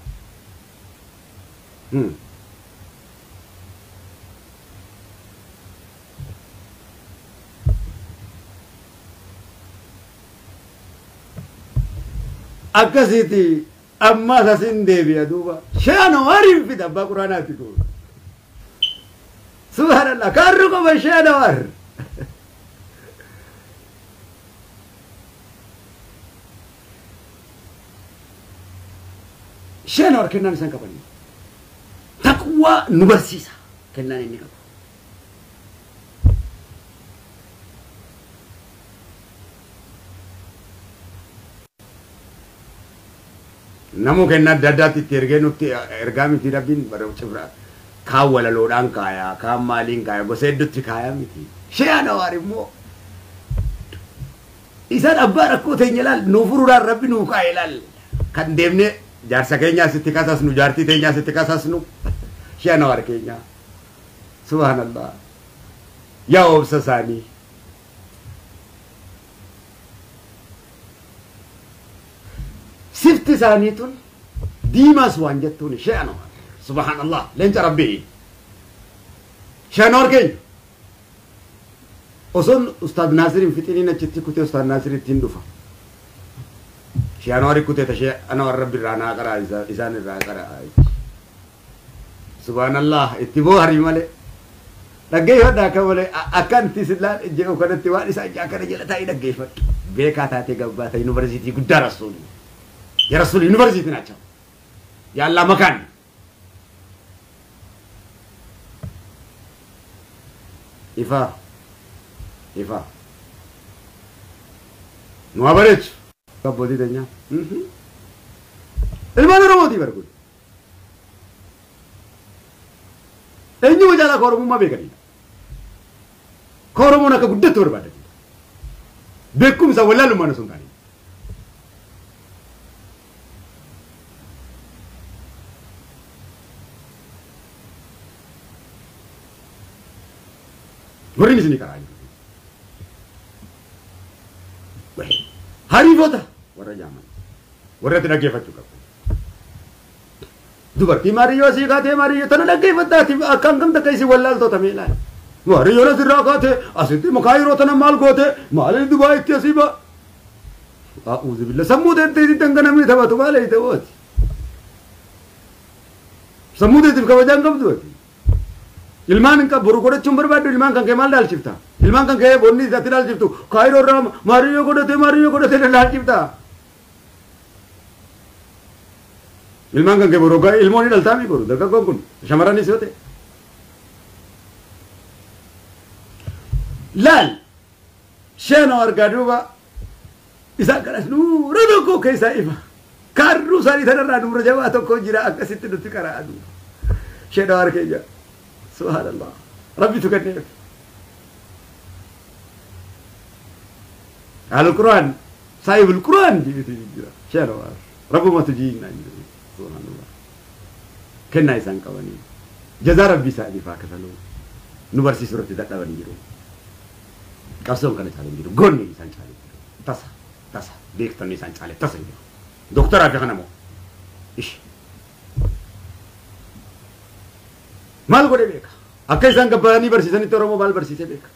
Akkasiiti ammaas asin deebi'a duuba. Shaano wariin fida abbaa quraanaati kun. Subhanallah kaarru qofa shaano war. Shaano war kennaan isaan qabanii. Taqwaa nu barsiisa kennaan inni qabu. Namuu kennaa adda addaatti itti ergee nutti ergaa miti Rabbiin bara cibra. Kaan walaloodhaan kaayaa, kaan maaliin kaayaa, gosa hedduutti kaayaa miti. Shaano war immoo isaan abbaa rakkoo teenya ilaal nuu furuudhaan Rabbi nuu kaa'e ilaal. Kan deemnee jaarsa keenyaas itti kasasnu, jaartii teenyaas itti kasasnu. Shaano war keenya. Subhanallah. Yaa obsa isaanii. Sifti isaanii tun diimaas waan jettuun shaano war. Subhanallah. Leenca Rabbii. Shaano war keenya. Osoon Ustaad Naasiriin fixiniin achitti kutee Ustaad Naasiritti hin dhufa. Shaano wari kutee tashee ana warra Rabbi irraa naa qaraa isaan irraa qaraa. Subhanallah itti booharii malee. Dhaggeeffadha akka malee akkanti sillaan jedhu kanatti waan isaan akkana jala taa'ee dhaggeeffadhu. Beekaa taatee gabbaata yuunivarsiitii guddaa Rasuuli. Ya Rasuuli yuunivarsiitii ናቸው. የአላህ መካን ifa ifa nu haa bareechu abbootii teenyaa. Ilmaan Oromootii bara kun. Eenyuma caalaa ka Oromummaa beekanidha. Ka Oromoon akka guddattu barbaadanidha. Beekumsa wallaalummaan osoo hin taane. Warri isinii karaa jiru. Hariifota warra jaaman warra itti dhaggeeffachuu qabu. Dubartii maariyyoo asii kaatee maariyyoo tana dhaggeeffattaati akkam kam takka isin wallaaltota mee ilaali. Maariyyoo asirraa kaatee asitti makaayiroo tana maal goote maaliif Dubaayitti asii ba'a. A'uuzu billah sammuu teettii danganamni taphatu maal eeyite wooti. Sammuu teetiif kabajaan qabdu ati. Ilmaan hin qabu boru godhachuun barbaaddu ilmaan kan kee maal dhaalchifta? Ilmaan kan kee bonni isaatti dhaalchiftu kaayiroo irraa maariyyoo godhatee maariyyoo godhatee dhaalchifta. Ilmaan kan kee boru ilmoon ni dhaltaa mi boru dargaggoon kun shamarranis yoo ta'e. Laal sheenoo argaa duuba isaan kanas nuura tokko keessaa ifa. Kaarruu isaanii tanarraa nuura jabaa tokko jira akkasitti nutti qara'a duuba. Sheenoo arkeenya. Subhanallah. Rabbitu kenneef. Al-Qur'aan saahibul Qur'aan jedhetu jira. Sheenoo rabbumatu jiinnaan jiru. Subhanallah. Kennaa isaan qabanii. Jazaa rabbii isaaniif haa kafaluu. Nu barsiisuu irratti dadhabanii jiru. Qabsoon kana caalee jiru. Goonni isaan caalee jiru. Tasa tasa beektonni isaan caalee tasa jiru. Doktoraa fi kana moo? Ishi. Maal godhe beeka? Akka isaan gabbaranii barsiisanitti Oromoo maal barsiisee beeka?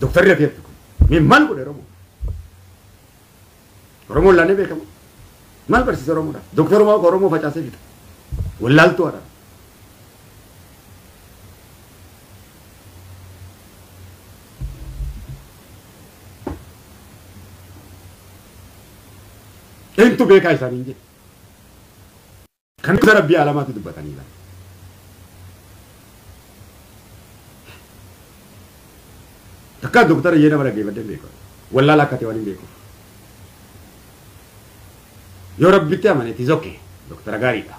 Doktorri ati kun. Mee maal godhe Oromoo? Oromoon laanee beekama. Maal barsiise Oromoodhaaf? Doktoruma Oromoo facaasee fixa. Wallaaltuu haadha. Eentu beekaa isaanii jedhe. Kan rabbii alamaatti dubbatanii ilaala. Takkaan doktara iyyee nama dhaggeeffadhee hin beeku. Wallaala akka ta'e waan hin beekuuf. Yoo rabbitti amane it is okay. Doktara gaariidha.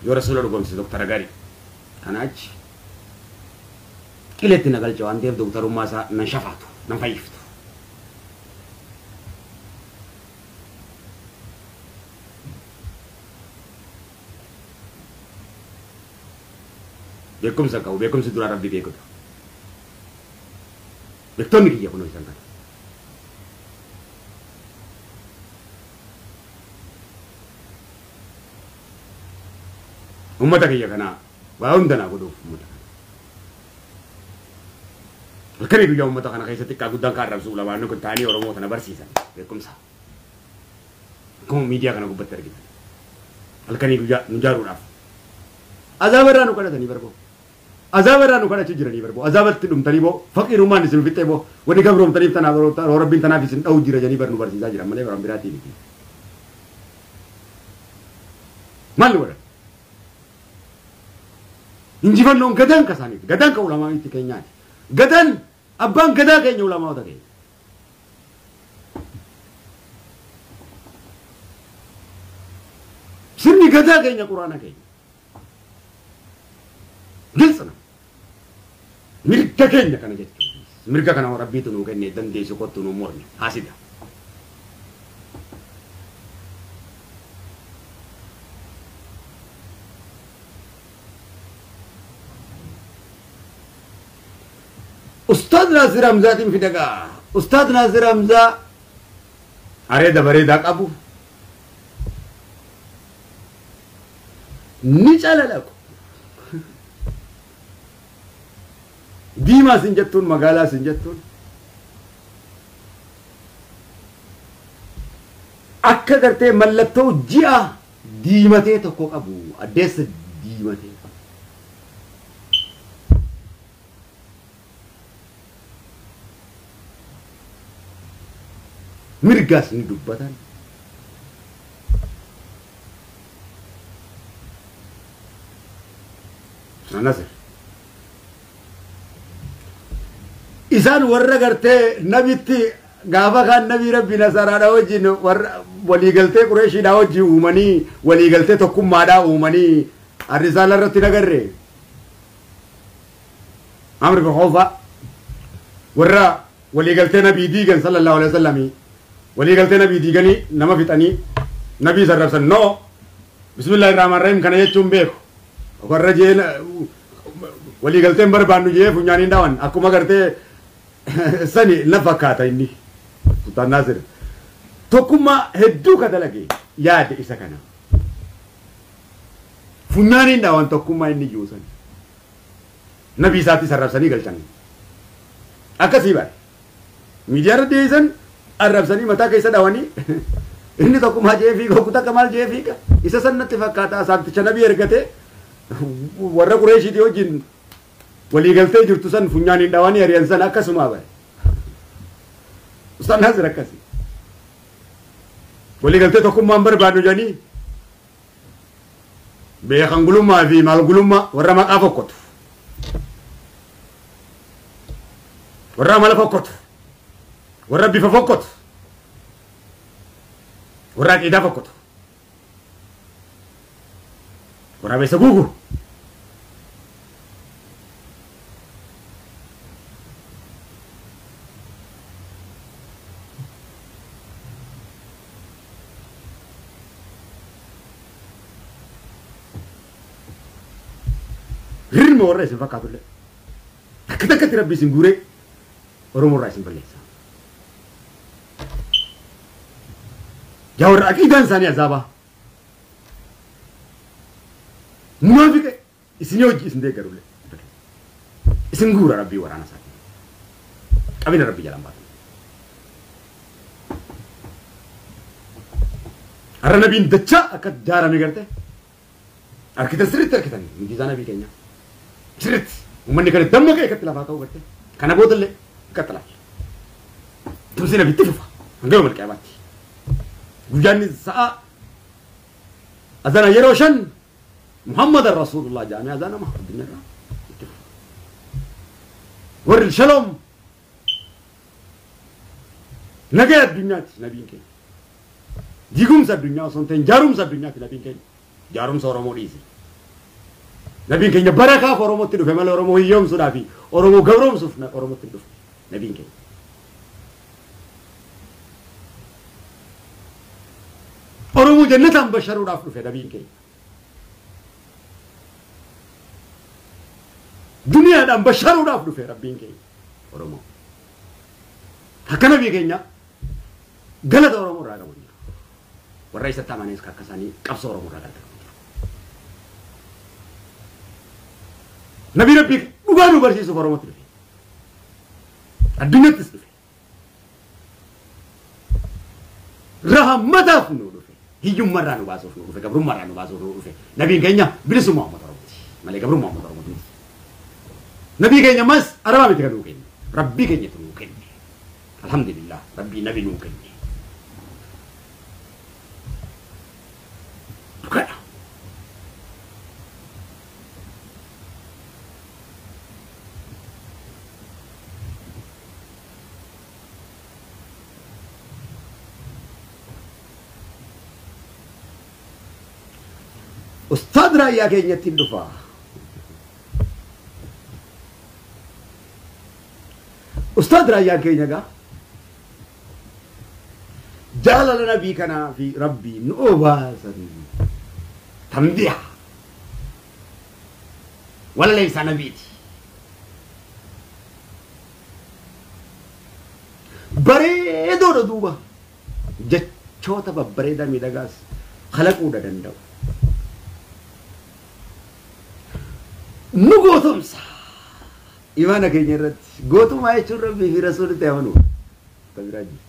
Yoo rasuula dhugoomse doktara gaarii. Kana achi qileetti na galcha waan ta'eef doktarummaa isaa nan shafaatu, nan fayyiftu. Beekumsa qabu, beekumsi duraa rabbi beekudha. Beektonni kiyya kunoo isaan kana. Uummata kiyya kanaa waa hunda naa godhuuf uummata kana. Halkanii guyyaa uummata kana keessatti xiqqaa guddaan kan arrabsu ulamaan kun ta'anii Oromoo kana barsiisan beekumsa. Akkuma miidiyaa kana gubbatti argitan. Halkanii guyyaa nu jaaruudhaaf. Azaaba irraa nu kadhatanii barboo. Azaaba irraa nu kadhachuu jiranii barboo. Azaabatti dhumtanii boo faqiirummaan isin fixxee boo wanni gabroomtaniif tanaaf rabbiin tanaaf isin dha'u jira jedhanii bar nu barsiisaa jiran malee baraan biraatii miti. Maal nu godhan? Injifannoon gadaan ka isaaniiti. Gadaan ka ulamaa itti keenyaati. Gadaan abbaan gadaa keenya ulamaota keenya. Sirni gadaa keenya quraana keenya. Gilsa nama. Mirga keenya kana jechuudha. Mirga kana rabbiitu nuu kenne dandeessu kottu nuu mormi. Haasida. Ustaad Naasir Hamzaatiin fidagaa. Ustaad Naasir Hamzaa areeda bareedaa qabu. Ni calalaqu. Diimaa sin jettuun magaalaa sin jettuun akka gartee mallattoo ji'a diimatee tokko qabu addeessa diimatee. Mirgaas ni dubbatan. Nasir. Isaan warra gartee nabitti gaafa kaan nabii rabbi nasaraadha wajjin warra waliigaltee Qureeshiidha wajjin uumanii waliigaltee tokkummaadhaa uumanii arrisaala irratti nagarre. Amri bin Khawfa warra waliigaltee nabii diigan sallallahu alaihi wasallam waliigaltee nabii diiganii nama fixanii nabii sarrabsan noo bismillahirrahmanirrahiim kana jechuun beeku. Warra jeen waliigalteen barbaannu jee funyaaniin dhaawan akkuma gartee sani na fakkaata inni Sultaan Naasir. Tokkummaa hedduu ka dalage yaade isa kana. Funyaaniin dhaawan tokkummaa inni jiru sani. Nabii isaatti arrabsanii galchan. Akkasii baay'ee. Miidiyaa irra dhiyeessan arrabsanii mataa keessa dhaawanii inni tokkummaa jee fiiga kutaa akka maal jee fiiga isa san natti fakkaata saamticha nabii ergate warra Qureeshiitii wajjin waliigaltee jirtu san funyaaniin dhaawanii ari'an san akkasuma baay'ee. Ustaan Naasir akkasii. Waliigaltee tokkummaan barbaadu jedhanii beekan gulummaa fi maal gulummaa warra maqaa fokkotu. Warra amala fokkotu. Warra bifa fokkotu. Warra aqiidaa fokkotu. Warra beessa guugu. Rirma warra isin fakkaatullee. Takka takkatti rabbi isin guuree Oromoo irraa isin balleessa. Yaa warra aqiidaan isaanii azaabaa. Munaafiqa isin hojii isin deeggarullee. Isin guura rabbii waraana isaatiin. Qabina rabbii jalaan baatan. Har'a nabiin dachaa akka jaarame garte. Arkitan sirriitti arkitan miidhaa nabii keenya. Sirriitti uummanni kana dammaqee akkatti lafaa ka'uu garte. Kana boodallee qaxxalaal. Tumsi nabitti fufa hanga yooma qiyaamaatti. Guyyaan sa'a azana yeroo 5 Muhammad Rasulullah jedhamee azanama addunyaarraa itti fufa. Warri shaloom nagaa addunyaatti nabiin keenya. Diigumsa addunyaa osoo hin ta'in jaarumsa addunyaatti nabiin keenya. Jaarumsa Oromoo dhiise. Nabiin keenya barakaaf Oromootti dhufe malee Oromoo hiyyoomsuudhaa fi Oromoo gabroomsuuf Oromootti dhufe nabiin keenya. Oromoo jannataan basharuudhaaf dhufe nabiin keenya. Duniyaadhaan basharuudhaaf dhufe rabbiin keenya Oromoo. Akka nabii keenya galata Oromoo irraa qabu jiru. Warra isatti amanees akka isaanii qabsoo Oromoo irraa galata qabu jiru. Nabii rabbii dhugaa nu barsiisuuf Oromootti dhufe. Addunyaattis dhufe. Rahmataaf nu dhufe. Hiyyummaarraa nu baasuuf nu dhufe. Gabrummaarraa nu baasuuf nu dhufe. Nabiin keenya bilisummaa uummata Oromooti. Malee gabrummaa uummata Oromooti miti. Nabii keenya mas arabaa miti kan nuu kenne. Rabbii keenyatu nuu kenne. Alhamdulillah rabbii nabi nuu kenne. Dhugaadha. Ustaad raayyaa keenyatti hin dhufaa. Ustaad raayyaan keenya gaa jaalala nabii kanaa fi rabbii nu obaasan tambiha walaleessa nabiiti. Bareedoodha duuba jechoota babbareedaa miidhagaas kalaquudha danda'u. Nu gootomsa. Imaana keenya irratti gootummaa jechuun rabbii fi rasuulitti amanuu. Tabiraa jirtu.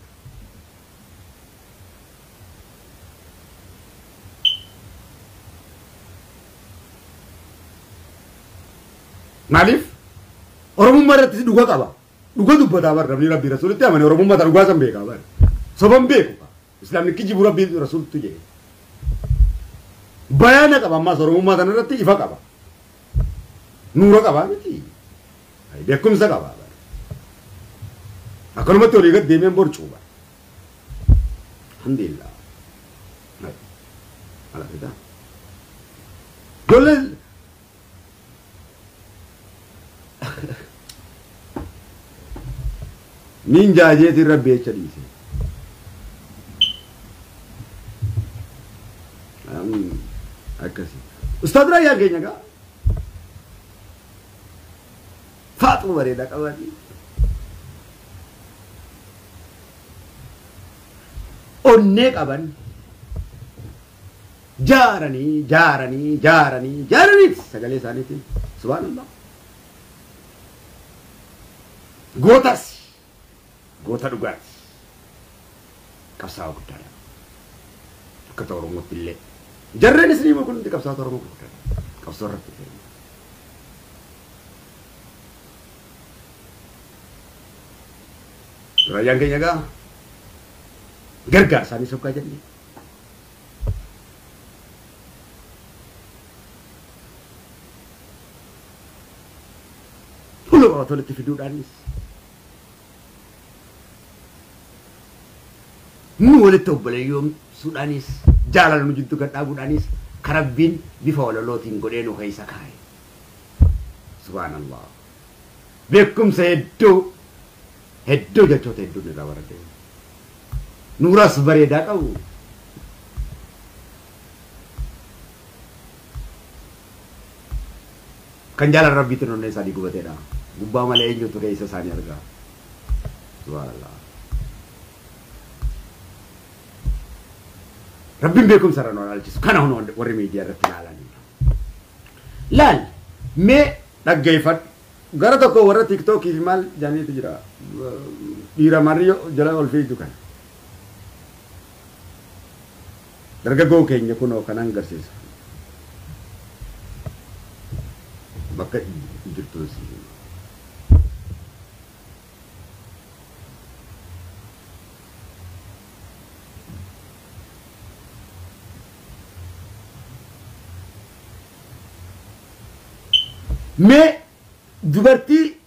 Maaliif? Oromummaa irrattis dhugaa qaba. Dhugaa dubbataa bara namni rabbii rasuulitti amane oromummaa dhugaa san beekaa bara. Soban beeku. Islaamni kijibu rabbii rasuultu jedhe. Bayaana qaba ammaas oromummaa sana irratti ifa qaba. Nuura qaba miti. Beekumsa qaba. Akkanumatti olii gad deemeen borcuu bara. Alhamdulillah. Alhamdulillah. Ijoollee nin jaajeetiin rabbi jecha dhiise. Akkasii. Ustaad raayyaan keenya gaa Faaxuu bareedaa qabanii. Onnee qaban jaaranii jaaranii jaaranii jaaraniiti sagalee isaaniitiin subhaanallah. Gootas goota dhugaati. Qabsaa'aa guddaadha. Akka ta'u Oromootti illee. Jarreen isinii kun hundi qabsaa'ota Oromoo guddaadha. Qabsoo irratti illee. Raayyaan keenya egaa gargaarsa isaanii sokkaa jennee. Fuula qabatu walitti fiduudhaanis nu walitti obboleeyyoomsuudhaanis jaalala nu jidduu gad dhaabuudhaanis karabbiin bifa walalootiin godhee nu keessa kaa'e. Subhaanallah. Beekumsa hedduu hedduu jechoota hedduun irraa baradhe. Nuuras bareedaa qabu. Kan jaalala rabbiitiin onnee isaanii gubateedha. Gubbaa malee eenyutu keessa isaanii argaa. Subhaanallah. Rabbiin beekumsa irra nu ilaalchisu. Kana hunda warri miidiyaa irratti ilaalan. Laal mee dhaggeeffadhu. Gara tokko warra tiiktookii fi maal jedhaniitu jira. Dhiira marri jala ol fiigu kana. Dargaggoo keenya kunoo kanan agarsiisa. Bakka jirtu si. Mee dubartii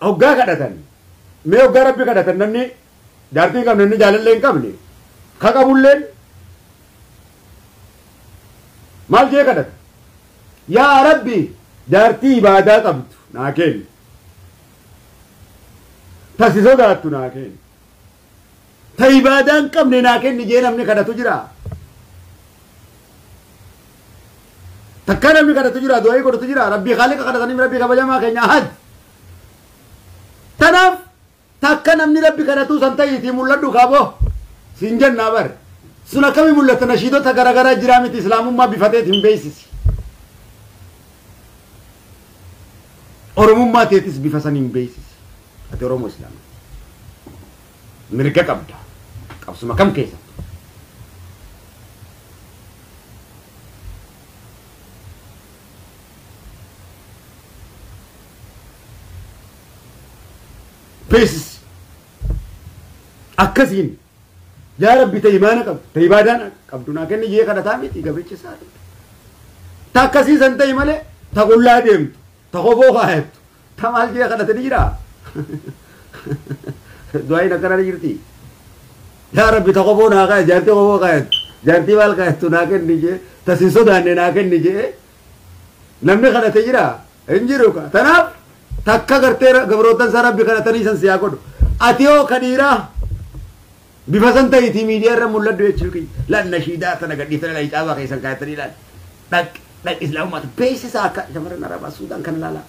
hoggaa kadhatan mee hoggaa rabbi kadhatan namni jaartii hin qabne namni jaalallee hin qabne ka qabulleen maal jee kadhata yaa rabbi jaartii ibaadaa qabdu naa kenni tasi sodaattu naa kenni ta ibaadaa hin qabne naa kenni jee namni kadhatu jira. Takka namni kadhatu jira du'aa godhatu jira rabbii khaaliqa kadhatanii rabbii kabajamaa keenya ahad. Tanaaf takka namni rabbi kadhatu san ta'iitii mul'adhu kaaboo siin jennaa bare sun akkamii mul'ata nashiidota garaagaraa jiraa miti islaamummaa bifateet hin beeksisi. Oromummaa teetis bifa san hin beeksisi. Ati Oromoo Islaamaa. Mirga qabda. Qabsuma kam keessa? Beeksisi. Akkasiin yaa rabbi ta imaana qabdu ta ibaadaan qabdu naa kenni jee kadhataa miti gabrichi isaa. Ta akkasii san ta'i malee ta qullaa deemtu ta kofoo kaayattu ta maal jee kadhatanii jira. Du'aayin akkana ni jirti. Yaa rabbi ta kofoo naa kaaya jaartii kofoo kaayattu jaartii maal kaayattu naa kenni jee ta sin sodaanne naa kenni jee namni kadhate jira hin jiru ka. Tanaaf takka gartee gabrootan isaa rabbi kadhatanii san siyaa godhu. Ati hoo ka dhiiraa bifa san ta'iitii miidiyaa irra mul'adhu jechuu kiyya. Laal nashiidaa tana gadhiisanii laal hijaabaa keessan kaayatanii laal. Dhaq dhaq islaamummaatu beeksisa akka shamarran Arabaa Suudaan kana laalaa.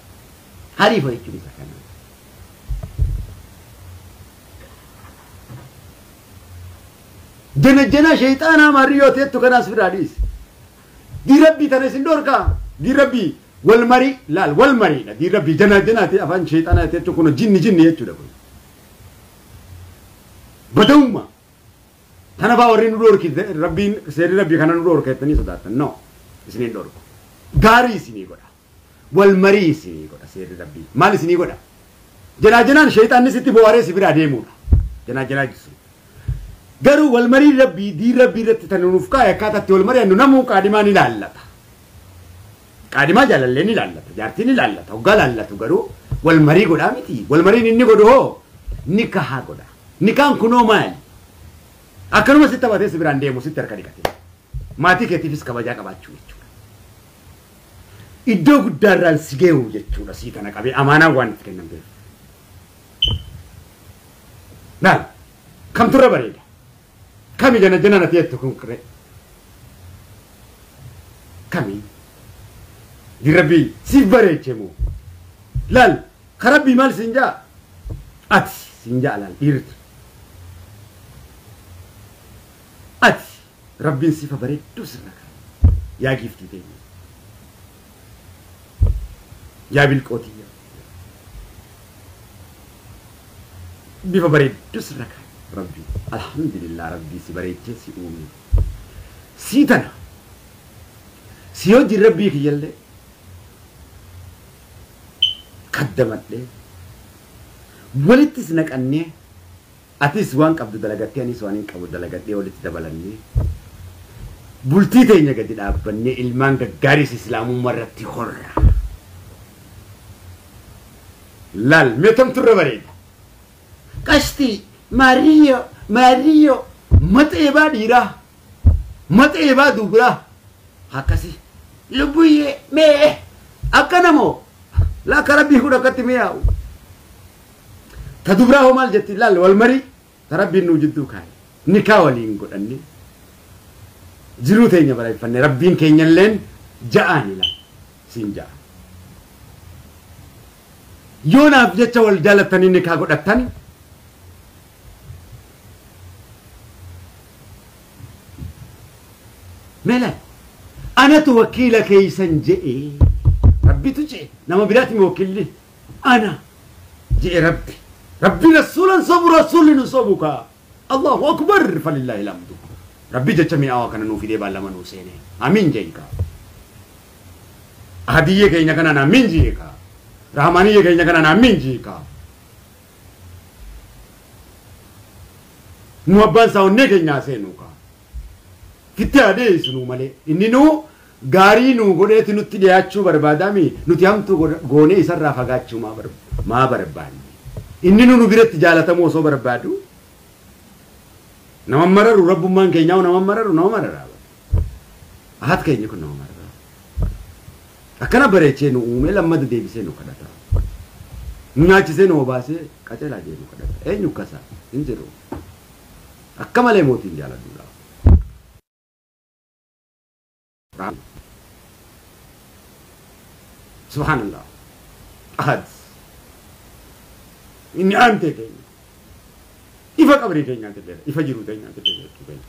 Hariifa jechuun isa kana. Janajjanaa sheexaanaa maarriyyoo teettu kanaas fidaa dhiisi. Diirabbii tana isin dhorkaa. Diirabbii wal marii laal wal mariidha. Diirabbii janajjanaati afaan sheexaanaa teettu kun jinni jinni jechuudha kun. Badawummaa. Tana faa warri nu dhorkite rabbiin seerri rabbii kana nu dhorka jettanii sodaattan. No isiniin dhorku. Gaarii isinii godha. Wal marii isinii godha seerri rabbii. Maal isinii godha? Janajjanaan sheexaanni sitti bohaaree si biraa deemuudha. Janajjanaa jechuun. Garuu wal marii rabbii diin rabbii irratti tan nuuf kaa'e akkaataatti wal mari'annu namuu qaadimaa ni laallata. Qaadimaa jaalallee ni laallata. Jaartii ni laallata. Hoggaa laallatu garuu wal marii godhaa miti. Wal mariin inni godhu hoo nikahaa godha. Nikaan kunoo maali? Akkanuma sitti taphatee si biraan deemu sitti harka dhiqate. Maatii keetiifis kabajaa qabaachuu jechuudha. Iddoo guddaarraan si geewu jechuudha sii tana qabee amaanaan waan itti kennamteef. Laal kamtu irra bareeda? Kami janajjanaan ati jettu kun qiree? Kami? Dirabbii siif bareeche moo? Laal Karabbii maal siin jaa? Ati siin jaa laal dhiirti. Ati rabbiin sifa bareedduu sirra kaa'e. Yaa giiftii teenya. Yaa bilqootiyya. Bifa bareedduu sirra kaa'e rabbi. Alhamdulillah rabbii si bareechee si uume. Sii tana. Si hojii rabbii kiyyallee kaddamadhee walittis naqannee atis waan qabdu dalagattee anis waan hin qabu dalagadhee walitti dabalannee bultii teenya gadi dhaabbannee ilmaan gaggaariis islaamummaa irratti horra. Laal meetamtu irra bareeda. Qashtii maariyyoo maariyyoo maxeebaa dhiiraa maxeebaa dubaraa akkasi lubbuyyee mee akka namoo laakka rabbii kun akkatti mi'aawu. Ta dubraa hoo maal jetti laal wal marii ta rabbiin nuu jidduu kaa'e nikaa waliin godhanne jiruu teenya bareeffanne rabbiin keenyalleen ja'aani laal siin ja'a. Yoo naaf jecha wal jaalattanii nikaa godhattani mee laal anatu wakiila keeysan je'ee rabbitu je'e nama biraati mi wakiilli ana je'e rabbi rabbi rasuulan sobu rasuulli nu sobu kaa Allahu akbar falillahi alhamdu rabbi jecha mi'aawaa kana nuu fidee baallama nuu seene amiin je'i kaa hadiyyee keenya kanaan amiin je'e kaa rahmaaniyyee keenya kanaan amiin je'e kaa nu abbaan isaa onnee keenyaa seenuu kaa fitti adeessu nuu malee inni nuu gaarii nuu godheeti nutti dhiyaachuu barbaadami nuti hamtuu goonee isarraa fagaachuu maa barbaanne inni nu biratti jaalatamuu osoo barbaadu nama mararu rabbummaan keenyaa nama mararu nama mararaa haat keenya kun nama mararaa akkana bareechee nu uume lammata deebisee nu kadhata nu nyaachisee nu obaasee qaceelaa jee nu kadhata eenyu akkasaa hin jiru akka malee mootiin jaaladhuudha. Subhanallah. Ahad. Inni aantee keenya. Ifa qabrii keenyaatti illee ifa jiruu keenyaatti illee jechuu keenya.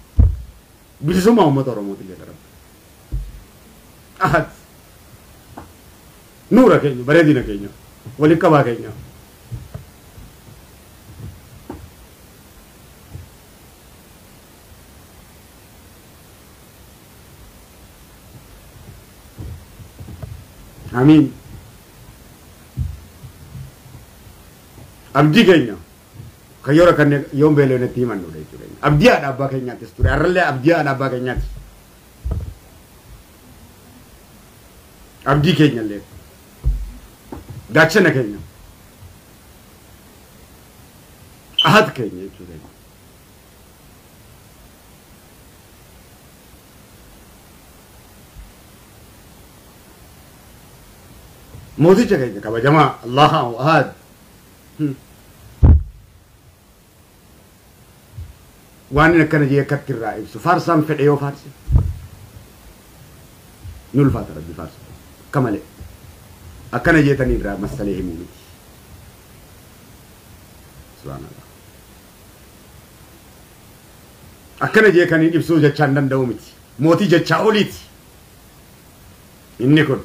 Bilisummaa uummata Oromootti illee rabbi. Ahad. Nuura keenya bareedina keenya waliin qabaa keenya. Amiin. Abdii keenya kan yeroo kan yoon beeloonetti himannu jechuudha. Abdii haadha abbaa keenyaattis ture. Har'allee abdii haadha abbaa keenyaattis. Abdii keenya illee gaachana keenya ahad keenya jechuudha. Mooticha keenya kabajamaa Allahu ahad. Waan inni akkana jee akkatti irraa ibsu faarsaan fedhe yoo faarse ni ulfaata rabbi faarsu akka malee akkana jeetanii irraa masalee himuu miti. Subhaanallah. Akkana jee kan hin ibsuu jechaa hin danda'u miti. Mootii jechaa oliiti. Inni kun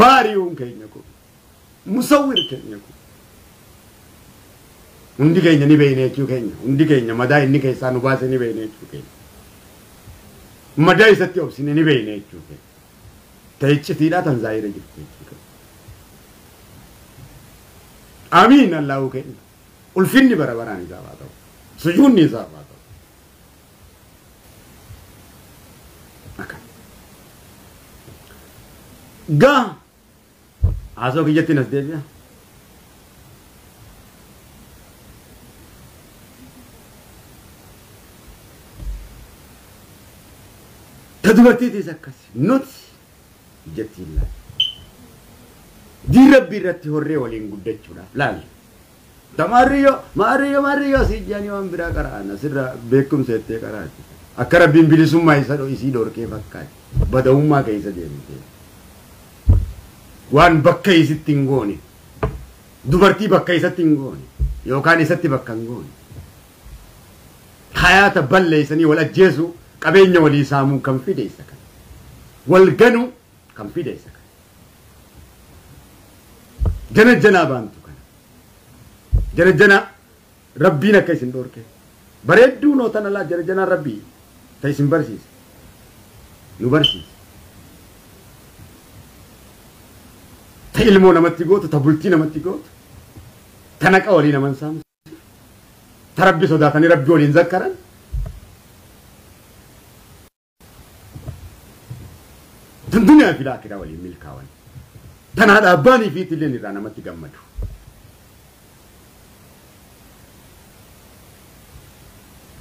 baari'uun keenya kun musawwir keenya kun hundi keenya ni beekne jechuu keenya hundi keenya madaa inni keessaa nu baase ni beekne jechuu keenya madaa isatti obsine ni beekne jechuu keenya ta'iccitiidhaa tan zaahira jirtu jechuu keenya amiin Allahu keenya ulfinni bara baraan isaaf haa ta'u sujuunni isaaf haa ta'u akka gaa haasoo kiyyatti nas deebi'a. Ta dubartiitis akkas nuti jettiin laal. Diin rabbii irratti horree waliin guddachuudhaaf laal. Ta maariyyoo maariyyoo maariyyoo si jaanii waan biraa qara'an asirra beekumsa jettee qara'ati. Akka rabbiin bilisummaa isa isii dhorkee fakkaati. Bada'ummaa keessa deemtee. Waan bakka isitti hin goone. Dubartii bakka isatti hin goone yookaan isatti bakka hin goone. Hayaata balleessanii wal ajjeesu qabeenya walii saamuu kan fide isa kana. Wal ganuu kan fide isa kana. Jana janaa baantu kana. Jana janaa rabbiin akka isin dhorke. Bareedduu nootan alaa jana janaa rabbii ta isin barsiise. Nu barsiise. Ta ilmoo namatti gootu, ta bultii namatti gootu, ta naqa walii naman saamsu, ta rabbi sodaatanii rabbi waliin zakkaran. Tan duniyaa fi laakiraa waliin milkaawan. Tan haadha abbaanii fi itilleen irraa namatti gammadu.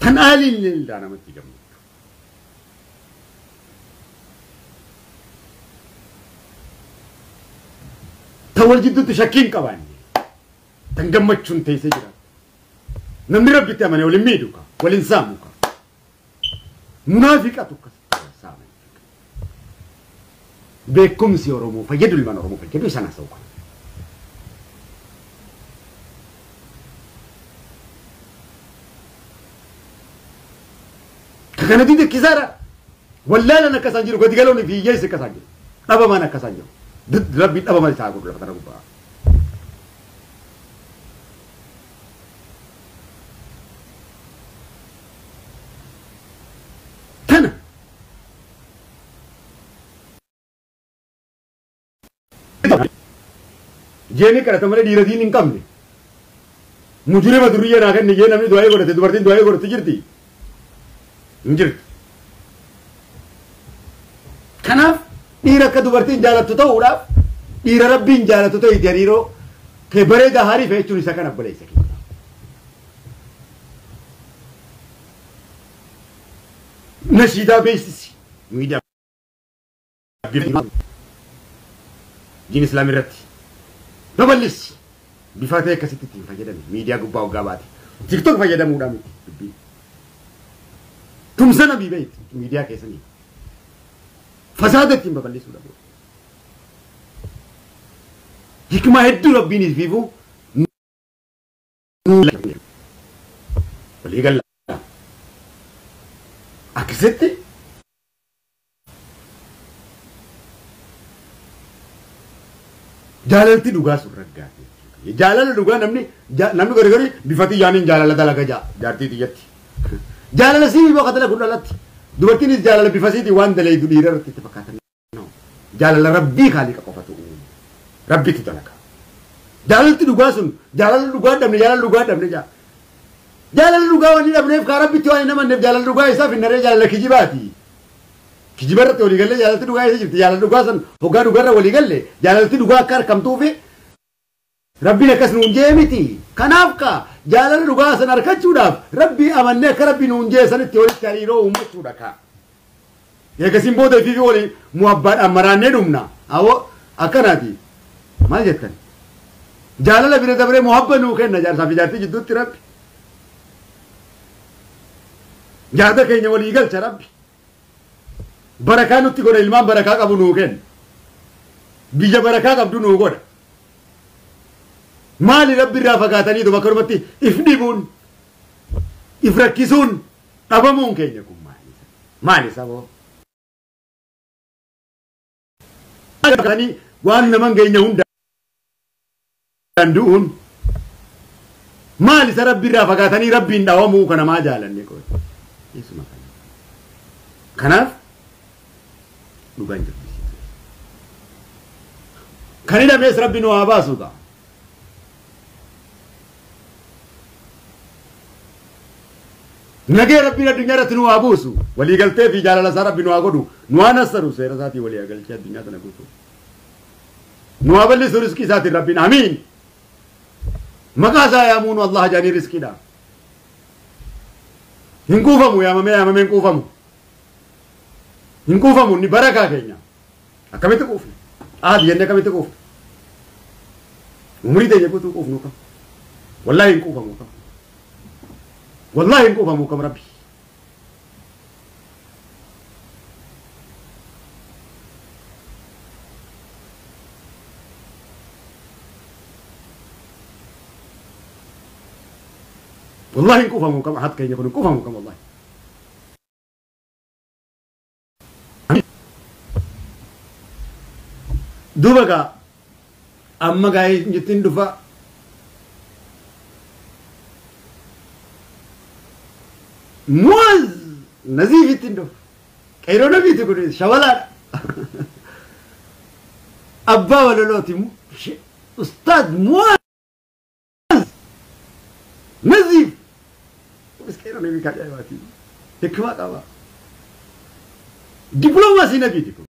Tan aaliin irraa namatti gammadu. Ta wal jidduutti shakkiin qabaanne tan gammachuun teessee jiraatu. Namni rabbitti amane waliin miidhu ka, waliin saamu ka. Munaafiqatu akkas saaman. Beekumsi Oromoo fayyadu ilmaan Oromoo fayyadu isaan haasa'u kana. Ka kana dide kisaara wallaalan akka isaan jiru gadi galoon fi hiyyeessi akka isaan jiru dhabamaan akka isaan jiru. Rabbi dhabama isaa godhu lafa kana gubbaa. Tana jeeni kadhata malee dhiira diin hin qabne. Mujrima duriyya naa kenne jee namni du'aa godhate dubartiin du'aa godhate jirti. Hin jirtu. Kanaaf dhiira akka dubartiin jaalattu ta'uudhaaf dhiira rabbiin jaalatu ta'e hariiroo kee bareedaa hariifa jechuun isa kana obboleessa keenya. Nashiidaa beeksisi. Miidiyaa diin islaam irratti babal'isi. Bifa ta'e akkasitti ittiin fayyadame miidiyaa gubbaa hoggaa baate. TikTok fayyadamuudhaan miti dubbiin. Tumsa nabii beekti miidiyaa keessanii. Fasaada ittiin babal'isuudha. Hikmaa hedduu rabbiin ifiifuu walii galla. Akkasitti jaalalti dhugaa sun raggaate. Jaalala dhugaa namni namni gari gari bifati yaaniin jaalala dalaga jaa jaartii tiyyatti. Jaalala sii boqa dalagu dhalatti. Dubartiinis jaalala bifa siitii waan dalaydu dhiira irratti itti fakkaatan. Jaalala rabbii kaaliqa qofatu uume. Rabbitu dalaga. Jaalalti dhugaa sun jaalala dhugaa dhabne jaalala dhugaa dhabne jaa. Jaalala dhugaa waan hin dhabneef kaa rabbitti waan hin amanneef jaalala dhugaa isaaf hin naree jaalala kijibaati. Kijiba irratti walii gallee jaalalti dhugaa isa jirti. Jaalala dhugaa san hoggaa dhugarra walii galle jaalalti dhugaa akka argamtuufi rabbiin akkas nuun jee miti. Kanaaf kaa jaalala dhugaa san argachuudhaaf rabbii amannee akka rabbi nuun jee sanitti walitti hariiroo uummachuudha kaa. Eegasiin booda ifiifi walii muhabbaadhaan maraannee dhumna. Awoo akkanaati. Maal jettan? Jaalala bira dabree muhabba nuu kenna jaarsaa fi jaartii jidduutti rabbi. Jaarta keenya walii galcha rabbi. Barakaa nutti godha ilmaan barakaa qabu nuu kenna. Biyya barakaa qabdu nuu godha. Maali rabbi irraa fagaatanii dhuma akkanumatti if dhibuun if rakkisuun dhabamuun keenya kun maali? Maali saboo? Waan naman keenya hundaan du'uun maali isa rabbi irraa fagaatanii rabbiin dhawamuu kana maa jaalanne qoy? Isuma kana. Kanaaf dhugaan jirti. Kan hidhamees rabbi nu haa baasu gaa. Nagee rabbiin addunyaa irratti nu haa buusu. Walii galtee fi jaalala isaa rabbi nu haa godhu. Nu haa nassaru seera isaatii walii galchee addunyaa tana guutuu. Nu haa bal'isu riskii isaatiin rabbiin amiin. Maqaa isaa yaamuun Allah jaanii riskiidha. Hin kuufamu yaamamee yaamamee hin kuufamu. Hin kuufamu inni barakaa keenya. Akkamitti kuufne? Aadi jennee akkamitti kuufne? Umurii teenya guutuu kuufnu kam? Wallaahi hin kuufamu kam? Wallaahi hin kuufamu kam rabbi? Wallahi hin quufamu kam ahad keenya kun hin quufamu kam wallahi. Duuba gaa amma gaa jettiin dhufa Muaz Naziif ittiin dhufa. Qeeroo nabiiti kun shawalaadha. Abbaa walalooti Ustaad Muaz Naziif. Kunis qeeroo nabii kajaa'ibaati. Hikmaa qaba. Diploomaasii nabiiti kun.